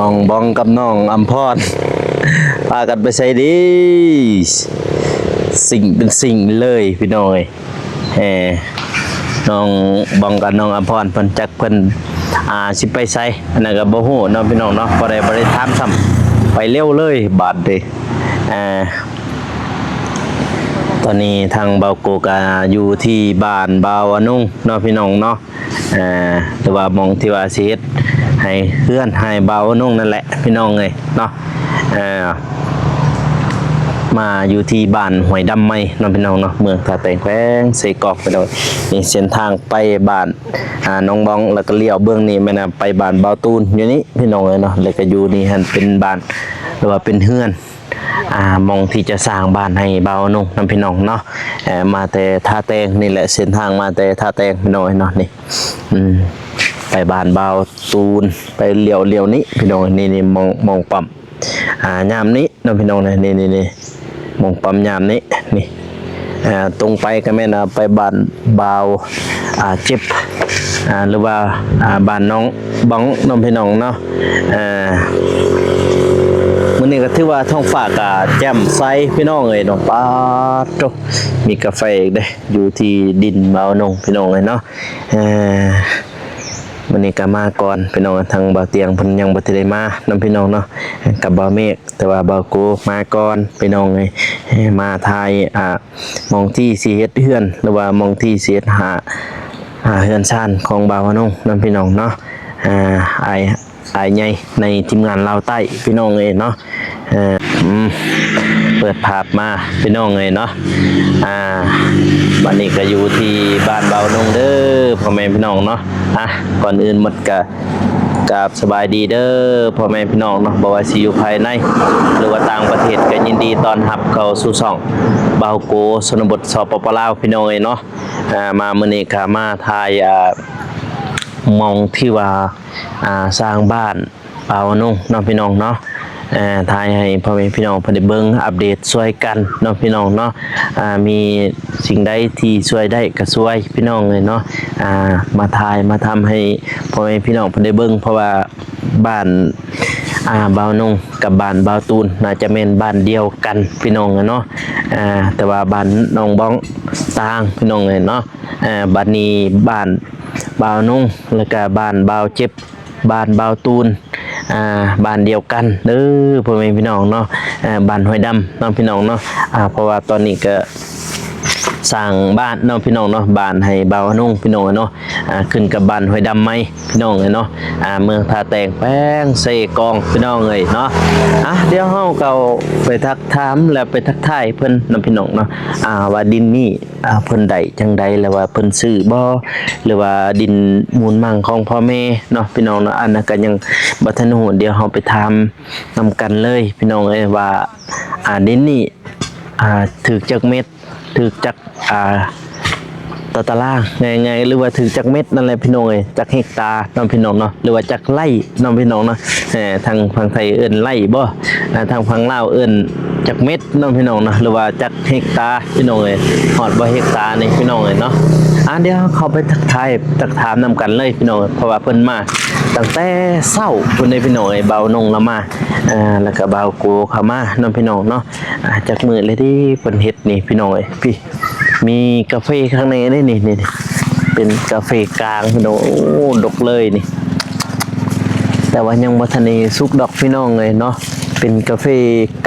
ນ້ອງບອງກັບນ້ອງອຳພອນ ພາກັນໄປໃສດີ? ຊິງເປັນຊິງເລີຍພີ່ນ້ອງເອີຍ. ເອີ ນ້ອງບອງກັບນ້ອງອຳພອນເພິ່ນ ຈັກເພິ່ນ ອ່າ ຊິໄປໃສ ອັນນັ້ນກໍບໍ່ຮູ້ເນາະພີ່ນ້ອງເນາະ. ບໍ່ໄດ້ ບໍ່ໄດ້ຖາມຊ້ຳ ໄປເລັວເລີຍບາດນີ້. ເອີ ຕອນນີ້ທາງບ່າວໂກກໍຢູ່ທີ່ບ້ານບ່າວອານົງເນາະພີ່ນ້ອງເນາະ. ເອີ ຫຼືວ່າໝ່ອງທີ່ວ່າຊິເຮັດໃຫ້ເຮືອນໃຫ້ບ່າວອານົງນັ້ນແຫຼະພີ່ນ້ອງເອີຍເນາະ. ເອີ ມາຢູ່ທີ່ບ້ານຫ້ວຍດຳໃໝ່ເນາະພີ່ນ້ອງເນາະ ເມືອງທ່າແຕງ ແຂວງເຊກອງ ພີ່ນ້ອງ. ນີ້ເສັ້ນທາງໄປບ້ານ ອ່າ ນ້ອງບອງ ແລ້ວກໍລ້ຽວເບື້ອງນີ້ແມ່ນໄປບ້ານບ່າວຕູນຢູ່ນີ້ພີ່ນ້ອງເອີຍເນາະ. ແລ້ວກໍຢູ່ນີ້ຫັ້ນເປັນບ້ານ ຫຼືວ່າເປັນເຮືອນ ອ່າ ໝ່ອງທີ່ຈະສ້າງບ້ານໃຫ້ບ່າວອານົງນຳພີ່ນ້ອງເນາະ. ເອີ ມາແຕ່ທ່າແຕງນີ້ແຫຼະ ເສັ້ນທາງມາແຕ່ທ່າແຕງພີ່ນ້ອງເນາະ. ນີ້ ອືມ ໄປບ້ານບ່າວຕູນ ໄປລ້ຽວ ລ້ຽວນີ້ພີ່ນ້ອງ. ນີ້ ນີ້ ໝ່ອງ ໝ່ອງປ້ຳ ອ່າ ຍາມນີ້ເນາະພີ່ນ້ອງເນາະ. ນີ້ ນີ້ ນີ້ ໝ່ອງປ້ຳຍາມນີ້ ນີ້ ອ່າ ຕົງໄປກໍແມ່ນ ອ່າ ໄປບ້ານບ່າວ ອ່າ ເຈັບ ອ່າ ຫຼືວ່າ ອ່າ ບ້ານນ້ອງ ບັງເນາະພີ່ນ້ອງເນາະ. ເອີ ມື້ນີ້ກໍຖືວ່າທ້ອງຟ້າກໍແຈ່ມໃສພີ່ນ້ອງເອີຍເນາະ. ປາດໂທ້ ມີກາເຟອີກເດ້ ຢູ່ທີ່ດິນບ່າວອານົງພີ່ນ້ອງເອີຍເນາະ. ເອີ ມື້ນີ້ກໍມາກ່ອນພີ່ນ້ອງ ທາງບ່າວຕຽງເພິ່ນຍັງບໍ່ທັນໄດ້ມານຳພີ່ນ້ອງເນາະ ກັບບ່າວເມກ ແຕ່ວ່າບ່າວໂກມາກ່ອນພີ່ນ້ອງເອີຍ. ເອີ ມາຖ່າຍ ອ່າ ໝ່ອງທີ່ຊິເຮັດເຮືອນ ຫຼືວ່າໝ່ອງທີ່ຊິເຮັດຫາ ອ່າ ເຮືອນຊານຂອງບ່າວອານົງນຳພີ່ນ້ອງເນາະ. ອ່າ ອ້າຍ ອ້າຍໃຫຍ່ໃນທີມງານລາວໃຕ້ພີ່ນ້ອງເອີຍເນາະ. ເອີ ອືມ ເປີດພາບມາພີ່ນ້ອງເອີຍເນາະ. ອ່າ ບັດນີ້ກໍຢູ່ທີ່ບ້ານບ່າວອານົງເດີພໍ່ແມ່ພີ່ນ້ອງເນາະ. ອ່ະ ກ່ອນອື່ນໝົດກໍກາບສະບາຍດີເດີພໍ່ແມ່ພີ່ນ້ອງເນາະ ບໍ່ວ່າຊິຢູ່ພາຍໃນ ຫຼືວ່າຕ່າງປະເທດ ກໍຍິນດີຕ້ອນຮັບເຂົ້າສູ່ຊ່ອງບ່າວໂກຊົນນະບົດ ສປປ ລາວ ພີ່ນ້ອງເອີຍເນາະ. ອ່າ ມາມື້ນີ້ກໍມາຖ່າຍ ອ່າ ໝ່ອງທີ່ວ່າ ອ່າ ສ້າງບ້ານບ່າວອານົງເນາະພີ່ນ້ອງເນາະ. ເອີ ຖ່າຍໃຫ້ພໍ່ແມ່ພີ່ນ້ອງເພິ່ນໄດ້ເບິ່ງ ອັບເດດຊ່ວຍກັນເນາະພີ່ນ້ອງເນາະ. ອ່າ ມີສິ່ງໃດທີ່ຊ່ວຍໄດ້ກໍຊ່ວຍພີ່ນ້ອງເອີຍເນາະ. ອ່າ ມາຖ່າຍມາທຳໃຫ້ພໍ່ແມ່ພີ່ນ້ອງເພິ່ນໄດ້ເບິ່ງ ເພາະວ່າ ບ້ານ ອ່າ ບ່າວນົງກັບບ້ານບ່າວຕູນ ໜ້າຈະແມ່ນບ້ານດຽວກັນພີ່ນ້ອງເອີຍເນາະ. ອ່າ ແຕ່ວ່າບ້ານນ້ອງບອງຕ່າງພີ່ນ້ອງເອີຍເນາະ. ອ່າ ບັດນີ້ບ້ານບ່າວນົງ ແລ້ວກະບ້ານບ່າວເຈັບ ບ້ານບ່າວຕູນ ອ່າ ບ້ານດຽວກັນເດີພໍ່ແມ່ພີ່ນ້ອງເນາະ. ເອີ ບ້ານຫ້ວຍດຳເນາະພີ່ນ້ອງເນາະ. ອ່າ ເພາະວ່າຕອນນີ້ກະ ສ້າງບ້ານເນາະພີ່ນ້ອງເນາະ ບ້ານໃຫ້ບ່າວອານົງພີ່ນ້ອງເນາະ. ອ່າ ຂຶ້ນກັບບ້ານຫ້ວຍດຳໃໝ່ພີ່ນ້ອງເອີຍເນາະ. ອ່າ ເມືອງທ່າແຕງ ແຂວງເຊກອງພີ່ນ້ອງເອີຍເນາະ. ອ່າ ດຽວເຮົາກໍໄປທັກຖາມ ແລະ ໄປທັກທາຍເພິ່ນເນາະພີ່ນ້ອງເນາະ ອ່າ ວ່າດິນນີ້ ອ່າ ເພິ່ນໄດ້ຈັ່ງໃດ ແລະ ວ່າເພິ່ນຊື້ບໍ່ ຫຼືວ່າດິນມູນມັງຂອງພໍ່ແມ່ເນາະພີ່ນ້ອງເນາະ. ອັນນັ້ນກໍຍັງບໍ່ທັນຮູ້ ດຽວເຮົາໄປຖາມນຳກັນເລີຍພີ່ນ້ອງເອີຍ ວ່າ ອ່າ ດິນນີ້ ອ່າ ຖືກຈັກເມັດ ຖືກຈັກ ອ່າ ຕາຕະລາງ ງ່າຍໆ ຫຼືວ່າຖືກຈັກເມັດນັ້ນແຫຼະພີ່ນ້ອງເອີຍ ຈັກເຮັກຕາເນາະພີ່ນ້ອງເນາະ ຫຼືວ່າຈັກໄຮ່ເນາະພີ່ນ້ອງເນາະ. ເອີ ທາງຝັ່ງໄທເອີ້ນໄຮ່ບໍ່ ອ່າ ທາງຝັ່ງລາວເອີ້ນຈັກເມັດເນາະພີ່ນ້ອງເນາະ ຫຼືວ່າຈັກເຮັກຕາພີ່ນ້ອງເອີຍ ຮອດບໍ່ເຮັກຕານີ້ພີ່ນ້ອງເອີຍເນາະ. ອ່າ ດຽວເຮົາເຂົ້າໄປທັກທາຍ ທັກຖາມນຳກັນເລີຍພີ່ນ້ອງ ເພາະວ່າເພິ່ນມາຕັ້ງແຕ່ເຊົ້າພຸ້ນເດ້ພີ່ນ້ອງເອີຍ. ບ່າວນົງລາວມາ ອ່າ ແລ້ວກໍບ່າວໂກເຂົ້າມາເນາະພີ່ນ້ອງເນາະ. ອ່າ ຈັກມື້ແລ້ວເດ້ເພິ່ນເຮັດນີ້ພີ່ນ້ອງເອີຍ ພີ່ ມີກາເຟຂ້າງໃນເດ້ນີ້ ນີ້ ນີ້ ເປັນກາເຟກາງພີ່ນ້ອງ. ໂອ້ ດົກເລີຍນີ້ ແຕ່ວ່າຍັງບໍ່ທັນໄດ້ສຸກດອກພີ່ນ້ອງເອີຍເນາະ. ເປັນກາເຟ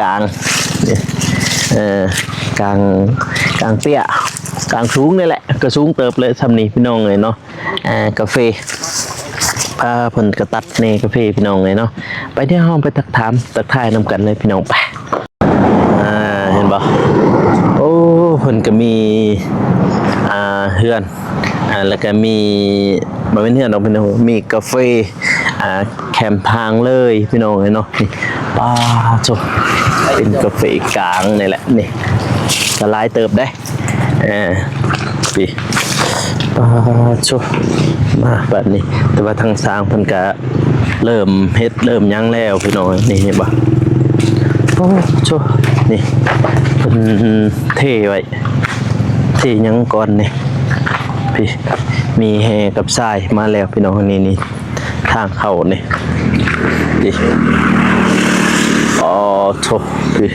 ກາງ ເອີ ກາງ ກາງເຕ້ຍ ກາງສູງນີ້ແຫຼະ ກໍສູງເຕີບເລີຍຊ່ຳນີ້ພີ່ນ້ອງເອີຍເນາະ. ເອີ ກາເຟ ອ່າ ເພິ່ນກໍຕັດແດ່ກາເຟພີ່ນ້ອງເອີຍເນາະ. ໄປ ດຽວເຮົາໄປທັກຖາມ ທັກທາຍນຳກັນເລີຍພີ່ນ້ອງ ໄປ. ອ່າ ເຫັນບໍ່? ໂອ້ ເພິ່ນກໍມີ ອ່າ ເຮືອນ ອ່າ ແລ້ວກໍມີ ບໍ່ແມ່ນເຮືອນດອກພີ່ນ້ອງ ມີກາເຟ ອ່າ ແຄມທາງເລີຍພີ່ນ້ອງເອີຍເນາະ. ນີ້ ປາໂທ້ ເປັນກາເຟກາງນີ້ແຫຼະ ນີ້ກໍຫຼາຍເຕີບເດ້. ເອີ ປີ ປາໂທ້ ມາບາດນີ້ ແຕ່ວ່າທາງຊ່າງເພິ່ນກະເລີ່ມເຮັດເລີ່ມຫຍັງແລ້ວພີ່ນ້ອງ. ນີ້ເຫັນບໍ່? ໂອ້ໂທ້ ນີ້ເພິ່ນເທໄວ້ ເທຫຍັງກ່ອນນີ້ ພີ້ ມີແຮ່ກັບຊາຍມາແລ້ວພີ່ນ້ອງ. ນີ້ ນີ້ ທາງເຂົ້ານີ້ ຕິ ອໍ ໂທ້ ພີ່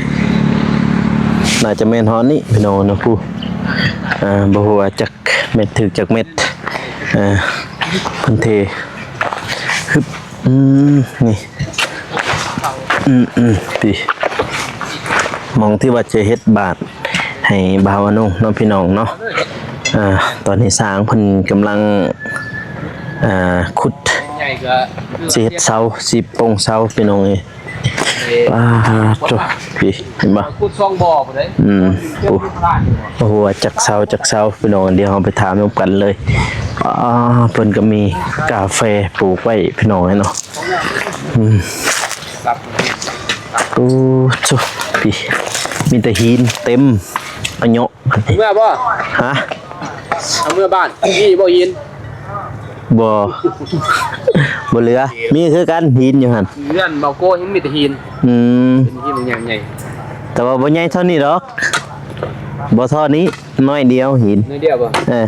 ໜ້າຈະແມ່ນຮອດນີ້ພີ່ນ້ອງເນາະ ຜູ້ ອ່າ ບໍ່ຮູ້ວ່າຈັກແມັດ ຖືກຈັກແມັດ ອ່າ ເພິ່ນເທ ຮຶບ ອືມ ນີ້ ອືມໆ ຕິ ໝ່ອງທີ່ວ່າຈະເຮັດບາດໃຫ້ບ່າວອານຸເນາະ ພີ່ນ້ອງເນາະ ອ່າ ຕອນນີ້ຊ່າງເພິ່ນກຳລັງ ອ່າ ຂຸດ ຊິເຮັດເສົາ ຊິໂປ່ງເສົາ ພີ່ນ້ອງເອີຍ. ປາດໂທ້ ພີ່ ເຫັນບໍ່? ຂຸດສອງບໍ່ພຸ້ນເດ້. ອືມ ໂອ້ ບໍ່ຮູ້ວ່າຈັກເສົາ ຈັກເສົາ ພີ່ນ້ອງ ດຽວເຮົາໄປຖາມນຳກັນເລີຍ. ອ່າ ເພິ່ນກໍມີກາແຟປູກໄວ້ ພີ່ນ້ອງເອີຍເນາະ. ອືມ ໂອ້ໂທ້ ພີ່ ມີແຕ່ຫີນເຕັມ ອະເຍາະ. ເມືອບໍ່? ຮະ? ເອົາເມືອບ້ານ ມີບໍ່ຫີນ? ບໍ່ ບໍ່ເຫຼືອ ມີຄືກັນຫີນຢູ່ຫັ້ນ. ເຮືອນເບົາໂກ້ຍັງມີແຕ່ຫີນ. ອືມ ເປັນຫີນໃຫຍ່ໆ ແຕ່ວ່າບໍ່ໃຫຍ່ເທົ່ານີ້ດອກ ບໍ່ເທົ່ານີ້ ໜ້ອຍດຽວຫີນ. ໜ້ອຍດຽວບໍ່? ເອີ ເອີ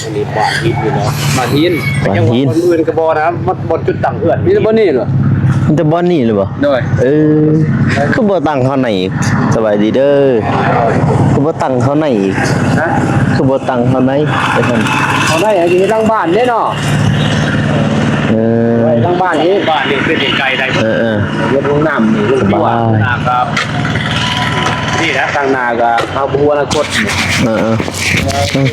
ອັນນີ້ບ້ານຫີນຢູ່ເນາະ ບ້ານຫີນ. ບ້ານຫີນ ແຕ່ຍັງວ່າບ່ອນອື່ນກໍບໍ່ນະ ມັນບ່ອນຈຸດຕັ້ງເຮືອນ ມີແຕ່ບ່ອນນີ້ເນາະ. ມີແຕ່ບ່ອນນີ້ເລີຍບໍ່? ໂດຍ ເອີ ຄືບໍ່ຕັ້ງເຂົ້າໃນອີກ? ສະບາຍດີເດີ ຄືບໍ່ຕັ້ງເຂົ້າໃນອີກ? ຮະ? ຄືບໍ່ຕັ້ງເຂົ້າໃນ? ເຂົ້າໃນໃຫ້ເຮັດຫຼັງບ້ານເດ້ເນາະ. ເອີ ຫຼັງບ້ານນີ້ ບ້ານນີ້ເປັນໄກໄດ້. ເອີໆ ເຮັດຫ້ອງນ້ຳນີ້ ສະບາຍ ຫ້ອງຄົວ ນີ້ແຫຼະ ທາງໜ້າກໍເຮົາບໍ່ຮູ້ອະນາຄົດ. ເອີໆ ເອີ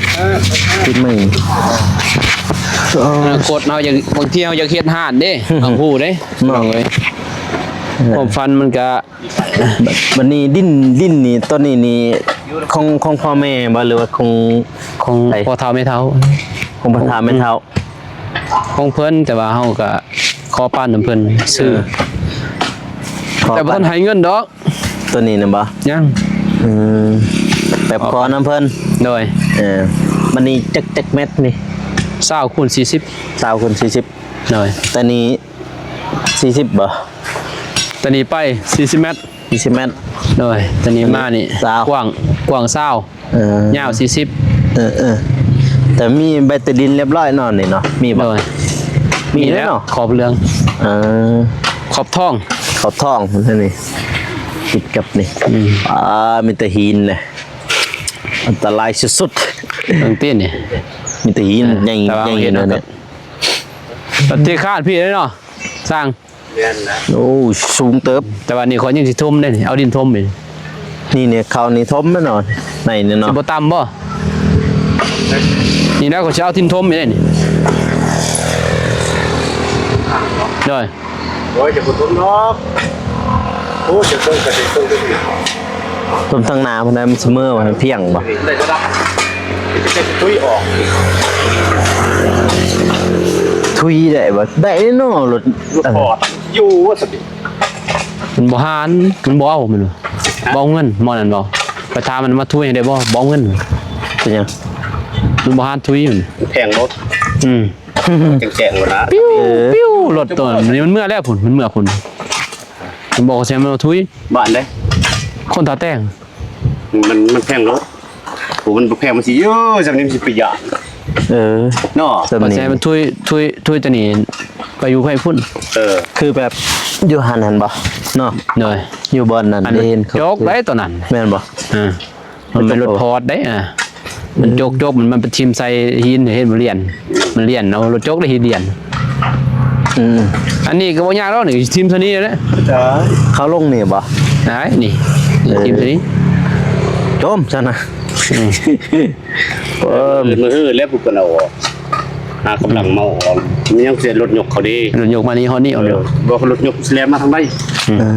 ຄິດໃໝ່ ອະນາຄົດເຮົາຢາກ ບາງທີເຮົາຢາກເຮັດຮ້ານເດ້ ເຮົາຮູ້ເດ້ ນ້ອງເອີຍ. ເອີ ຄວາມຝັນມັນກະ ບັດນີ້ດິນ ດິນນີ້ ຕອນນີ້ນີ້ຂອງ ຂອງພໍ່ແມ່ບໍ່ ຫຼືວ່າຂອງ ຂອງ ໃຜ? ພໍ່ເຖົ້າແມ່ເຖົ້າ ຂອງພໍ່ເຖົ້າແມ່ເຖົ້າ ຂອງເພິ່ນ ແຕ່ວ່າເຮົາກະຂໍປານນຳເພິ່ນຊື້ ເອີ ແຕ່ບໍ່ທັນໃຫ້ເງິນດອກ. ຕົວນີ້ນະບໍ່? ຍັງ ອືມ ແບບຂໍນຳເພິ່ນ. ໂດຍ ເອີ ບັດນີ້ຈັກ ຈັກແມັດນີ້? ຊາວຄູນສີ່ສິບ. ຊາວຄູນສີ່ສິບ. ໂດຍ ຕົວນີ້ສີ່ສິບບໍ່? ຕົວນີ້ໄປສີ່ສິບແມັດ. ສີ່ສິບແມັດ. ໂດຍ ຕົວນີ້ມານີ້ ຊາວ ກວ້າງ ກວ້າງຊາວ. ເອີ ຍາວສີ່ສິບ. ເອີໆ ແຕ່ມີໃບຕາດິນລຽບຮ້ອຍເນາະນີ້ເນາະ ມີບໍ່? ໂດຍ ມີແລ້ວເນາະ ຂອບເຫຼືອງ. ເອີ ຂອບທອງ ຂອບທອງພຸ້ນນີ້ ຕິດກັບນີ້. ອືມ ອ່າ ມີແຕ່ຫີນເລີຍ ອັນຕະລາຍສຸດໆ. ເບິ່ງຕີນນີ້ ມີແຕ່ຫີນ ເອີ ໃຫຍ່ ແຕ່ວ່າເຮົາເຮັດ ໃຫຍ່ ເນາະ ເນາະ ປະເທດຄາດພີ່ເດ້ເນາະ ສ້າງ. ແມ່ນນະ ໂອ້ ສູງເຕີບ. ແຕ່ວ່ານີ້ຂ້ອຍຍັງຊິຖົມເດ້ນີ້ ເອົາດິນຖົມນີ້. ນີ້ ນີ້ ເຂົານີ້ຖົມແມ່ນບໍ່? ໃນນີ້ເນາະ ຊິບໍ່ຕ່ຳບໍ່? ນີ້ນະ ຂ້ອຍຊິເອົາດິນຖົມນີ້ເດ້ນີ້. ໂດຍ ໂອ້ຍ ຈະບໍ່ຖົມດອກ. ໂອ້ຍ ຈະຖົມກໍຊິຖົມໄປ. ຕົ້ນທາງໜ້າພຸ້ນນະ ມັນສະເໝີວ່າພຽງບໍ່? ໄດ້ບໍ່ລະ? ຈະໄດ້ທຸຍອອກ. ທຸຍໄດ້ບໍ່? ໄດ້ເນາະ ລົດ ລົດ ເອີ ພໍດຢູ່ວ່າຊັ້ນ. ມັນບໍ່ຫານ ມັນບໍ່ເອົາແມ່ນບໍ່? ຮະ? ບໍ່ເອົາເງິນໝໍນັ້ນບໍ່? ໄປຖາມມັນມາທຸຍໃຫ້ໄດ້ບໍ່? ບໍ່ເອົາເງິນ. ເປັນຫຍັງ? ມັນບໍ່ຫານທຸຍມັນ. ແພງລົດ. ອືມ. ແຈ້ງໆ ໂລດນະ. ປິວ ເອີ ປິວ ລົດຕົວນີ້ ມັນເມືອແລ້ວພຸ້ນ ມັນເມືອພຸ້ນ. ມັນບອກວ່າຊິໃຫ້ມັນມາທຸຍ. ບ້ານໃດ? ຄົນທ່າແຕງ. ມັນ ມັນແພງໂລດ. ໂອ້ ມັນບໍ່ແພງ ມັນຊິເອີ ຊ່ຳນີ້ມັນຊິໄປຢ້ານ. ເອີ ເນາະ. ວ່າຊິໃຫ້ມັນທຸຍ ທຸຍ ທຸຍຕົວນີ້ໄປຢູ່ໃຜພຸ້ນ. ເອີ ຄືແບບຢູ່ຫັ້ນຫັ້ນບໍ່ເນາະ? ໂດຍ ຢູ່ບ່ອນນັ້ນ ອັນນັ້ນເຫັນເຂົາໂຈກໄດ້ຕົວນັ້ນ ແມ່ນບໍ່? ເອີ ມັນເປັນລົດພອດເດ້. ອ່າ ມັນໂຈກໆ ມັນ ມັນໄປຖິ້ມໃສ່ຫີນ ເຫັນມັນລຽນ ມັນລຽນເອົາລົດໂຈກໄດ້ຫີນລຽນ. ອືມ ອັນນີ້ກໍບໍ່ຍາກດອກນີ້ ຖິ້ມເທົ່ານີ້ແຫຼະ. ເອີ ເຂົາລົງນີ້ບໍ່? ໄດ້ນີ້ ເອີ ຖິ້ມເທົ່ານີ້ ໂຈມຊັ້ນນະ. ອືມ ເອີ ມື້ຮືແລ້ວຜູ້ເພິ່ນເອົາອອກ ຫາກຳລັງເມົາອອກ ມັນຍັງເສຍລົດຍົກເຂົາເດ້. ລົດຍົກມານີ້ຮອດນີ້ເອົາເດີ. ບໍ່ ລົດຍົກຊິແລ່ນມາທາງໃດ? ອືມ ເອີ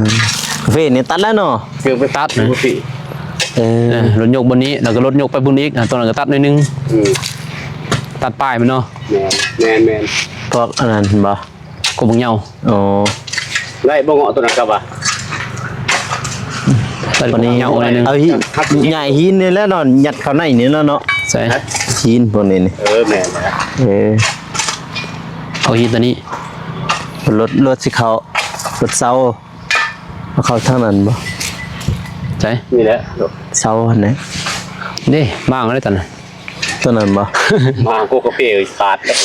ກາເຟນີ້ຕັດແລ້ວເນາະ? ເອີ ໄປຕັດ ຕັດ ເອີ ລົດຍົກບ່ອນນີ້ ແລ້ວກໍລົດຍົກໄປບຸນອີກ ຕອນນັ້ນກໍຕັດໜ້ອຍໜຶ່ງ. ອືມ ຕັດປາຍມັນເນາະ. ແມ່ນໆໆ ພວກອັນນັ້ນເຫັນບໍ່? ກົບບັກເຫຍົາ. ໂອ້ ໄດ້ບໍ່ເງາະຕົວນັ້ນຄັບວ່າ? ຕັດກົບບັກເຫຍົາໜ້ອຍໜຶ່ງ ເອົາຫີນ ຍ້າຍຫີນນີ້ແຫຼະເນາະ ຍັດເຂົ້າໃນນີ້ແຫຼະເນາະ. ໃສ່ຫີນພວກນີ້ນີ້. ເອີ ແມ່ນແຫຼະ. ເອີ ເອົາຫີນຕົວນີ້ ລົດ ລົດຊິເຂົ້າ ລົດເຊົາ. ເອົາເຂົ້າທາງນັ້ນບໍ່? ໃສ? ນີ້ແຫຼະ ເຊົາຫັ້ນແຫຼະ. ເດ້ ມາເອົາໄດ້ຕອນນັ້ນ ຕົວນັ້ນບໍ່? ມາໂກກາເຟຂາດແລ້ວ.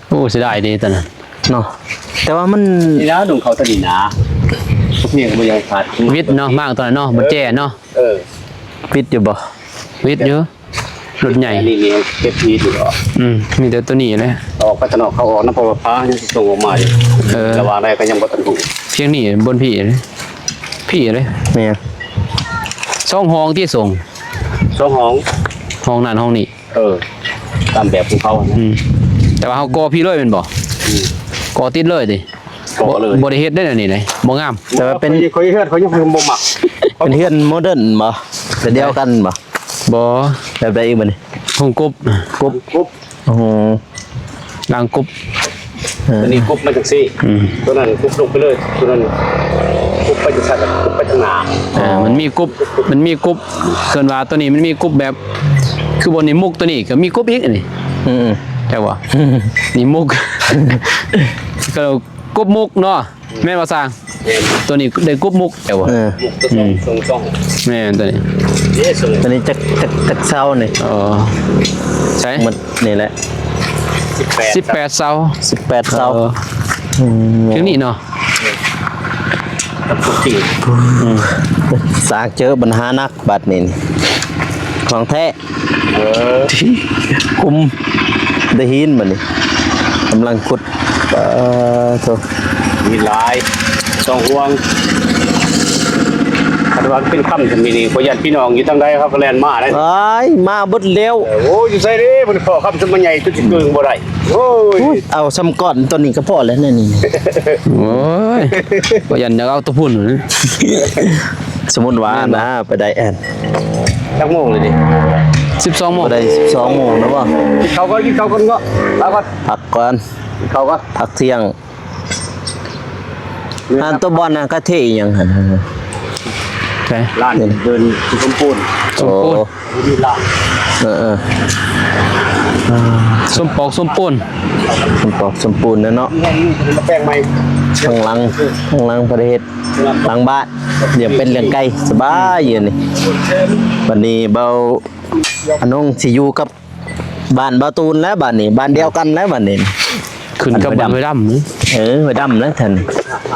ໂອ້ ເສຍດາຍເດ້ຕອນນັ້ນເນາະ. ແຕ່ວ່າມັນ ນີ້ນະ ດຸ່ງເຂົາຕົວນີ້ນະ ພວກນີ້ກໍບໍ່ຢາກຂາດ ວິດເນາະ ມາກຕອນນັ້ນເນາະ ບໍ່ແຈ້ເນາະ ເອີ ວິດຢູ່ບໍ່? ວິດຢູ່ ລົດໃຫຍ່ ອັນນີ້ນີ້ເກັບທີ່ຢູ່ ອືມ ມີແຕ່ຕົວນີ້ແຫຼະ ອອກໄປທາງນອກ ເຂົາອອກນຳ ເພາະວ່າພາຍັງຊິສົ່ງອອກມາຢູ່ ເອີ ລະຫວ່າງໃດກໍຍັງບໍ່ທັນຮູ້ ພຽງນີ້ ບ່ອນພີ້ເດ້ ພີ້ເດ້ ແມ່ນ ສອງຫ້ອງທີ່ສົ່ງ ສອງຫ້ອງ ຫ້ອງນັ້ນຫ້ອງນີ້ ເອີ ຕາມແບບຂອງເຂົານະ ອືມ ແຕ່ວ່າເຮົາກໍ່ພີ້ເລີຍແມ່ນບໍ່? ອືມ ກໍ່ຕິດເລີຍຕິ? ບໍ່ ບໍ່ໄດ້ເຮັດໄດ້ອັນນີ້ເດ້ ບໍ່ງາມ ແຕ່ວ່າເປັນ ຂ້ອຍ ຂ້ອຍເຮືອນ ຂ້ອຍຍັງບໍ່ມັກ ເປັນເຮືອນໂມເດີນບໍ່? ແບບດຽວກັນບໍ່? ບໍ່ ແບບໃດອີກບັດນີ້? ຫ້ອງກົບ ກົບ ກົບ ໂອ້ໂຫ ລາງກົບ ເອີ ອັນນີ້ກົບມາຈັ່ງຊີ້ ອືມ ຕົວນັ້ນກົບລົງໄປເລີຍ ຕົວນັ້ນກົບໄປຈັ່ງຊັ້ນ ກົບໄປທາງໜ້າ ເອີ ມັນມີກົບ ມັນມີກົບ ເອີ້ນວ່າຕົວນີ້ມັນມີກົບແບບ ຄືບ່ອນນີ້ມຸກ ຕົວນີ້ກໍມີກົບອີກອັນນີ້ ອືມ ແຕ່ວ່າ ນີ້ມຸກ ກໍກົບມຸກເນາະ ແມ່ນບໍ່ຊ່າງ? ແມ່ນ ຕົວນີ້ໄດ້ກົບມຸກແຕ່ວ່າ ເອີ ມຸກຕົວ ອືມ ສອງ ສອງ ແມ່ນຕົວນີ້ ເດ້ ຕົວນີ້ຈັກ ຈັກ ຈັກເຊົານີ້ ເອີ ໃສ ໝົດນີ້ແຫຼະ ສິບແປດ ສິບແປດເຊົາ ສິບແປດເຊົາ ເອີ ອືມ ຄືນີ້ເນາະ ກັບຕົວຈິງ ອືມ ສ້າງເຈີບັນຫາໜັກບາດນີ້ ຂອງແທ້ ເອີ ຄຸມໄດ້ຫີນບັດນີ້ ກຳລັງຂຸດ ປາໂທ ມີຫຼາຍ ສອງຫ່ວງ ຄັນວ່າເປັນຄ່ຳຊຳນີ້ນີ້ ຂ້ອຍຢ້ານພີ່ນ້ອງຢູ່ທາງໃດເຂົາກໍແລ່ນມາໄດ໋ ອ້າຍ ມາເບິດແລ້ວ ເອີ ໂອ້ຍ ຢູ່ໃສເດ້ ເພິ່ນພໍຄ່ຳຊຳໃຫຍ່ ຈົນຊິເກີງບໍ່ໄດ້ ໂອ້ຍ ເອົາຊຳກ້ອນຕົວນີ້ກໍພໍແລ້ວແນວນີ້ ໂອ້ຍ ຂ້ອຍຢ້ານຢາກເອົາຕົວພຸ້ນ ສົມມຸດວ່ານະ ໄປໄດ້ແອນ ຈັກໂມງແລ້ວນີ້? ສິບສອງໂມງ ບໍ່ໄດ້ສິບສອງໂມງນະບໍ່? ກິນເຂົ້າກ່ອນ ກິນເຂົ້າກ່ອນເນາະ ພັກກ່ອນ ພັກກ່ອນ ກິນເຂົ້າກ່ອນ ພັກທ່ຽງ ຫັ້ນຕົວບ່ອນນັ້ນກະເທອີ່ຫຍັງຫັ້ນ? ໃສ? ຮ້ານເດີນສົມປູນ ສົມປູນ ໂອ້ ບໍ່ມີຮ້ານ ເອີໆ ສົມປອກສົມປູນ ສົມປອກສົມປູນນະເນາະ ແປງໃໝ່ ທາງຫຼັງ ທາງຫຼັງບໍ່ໄດ້ເຮັດ ຫຼັງບ້ານ ລ້ຽງເປັດລ້ຽງໄກ່ສະບາຍຢູ່ນີ້ ບັດນີ້ເບົາອານົງຊິຢູ່ກັບບ້ານເບົາຕູນແລ້ວ ບາດນີ້ ບ້ານດຽວກັນແລ້ວບາດນີ້ ຂຶ້ນກັບບ້ານຫ້ວຍດຳ ເອີ ຫ້ວຍດຳແລ້ວທ່ານ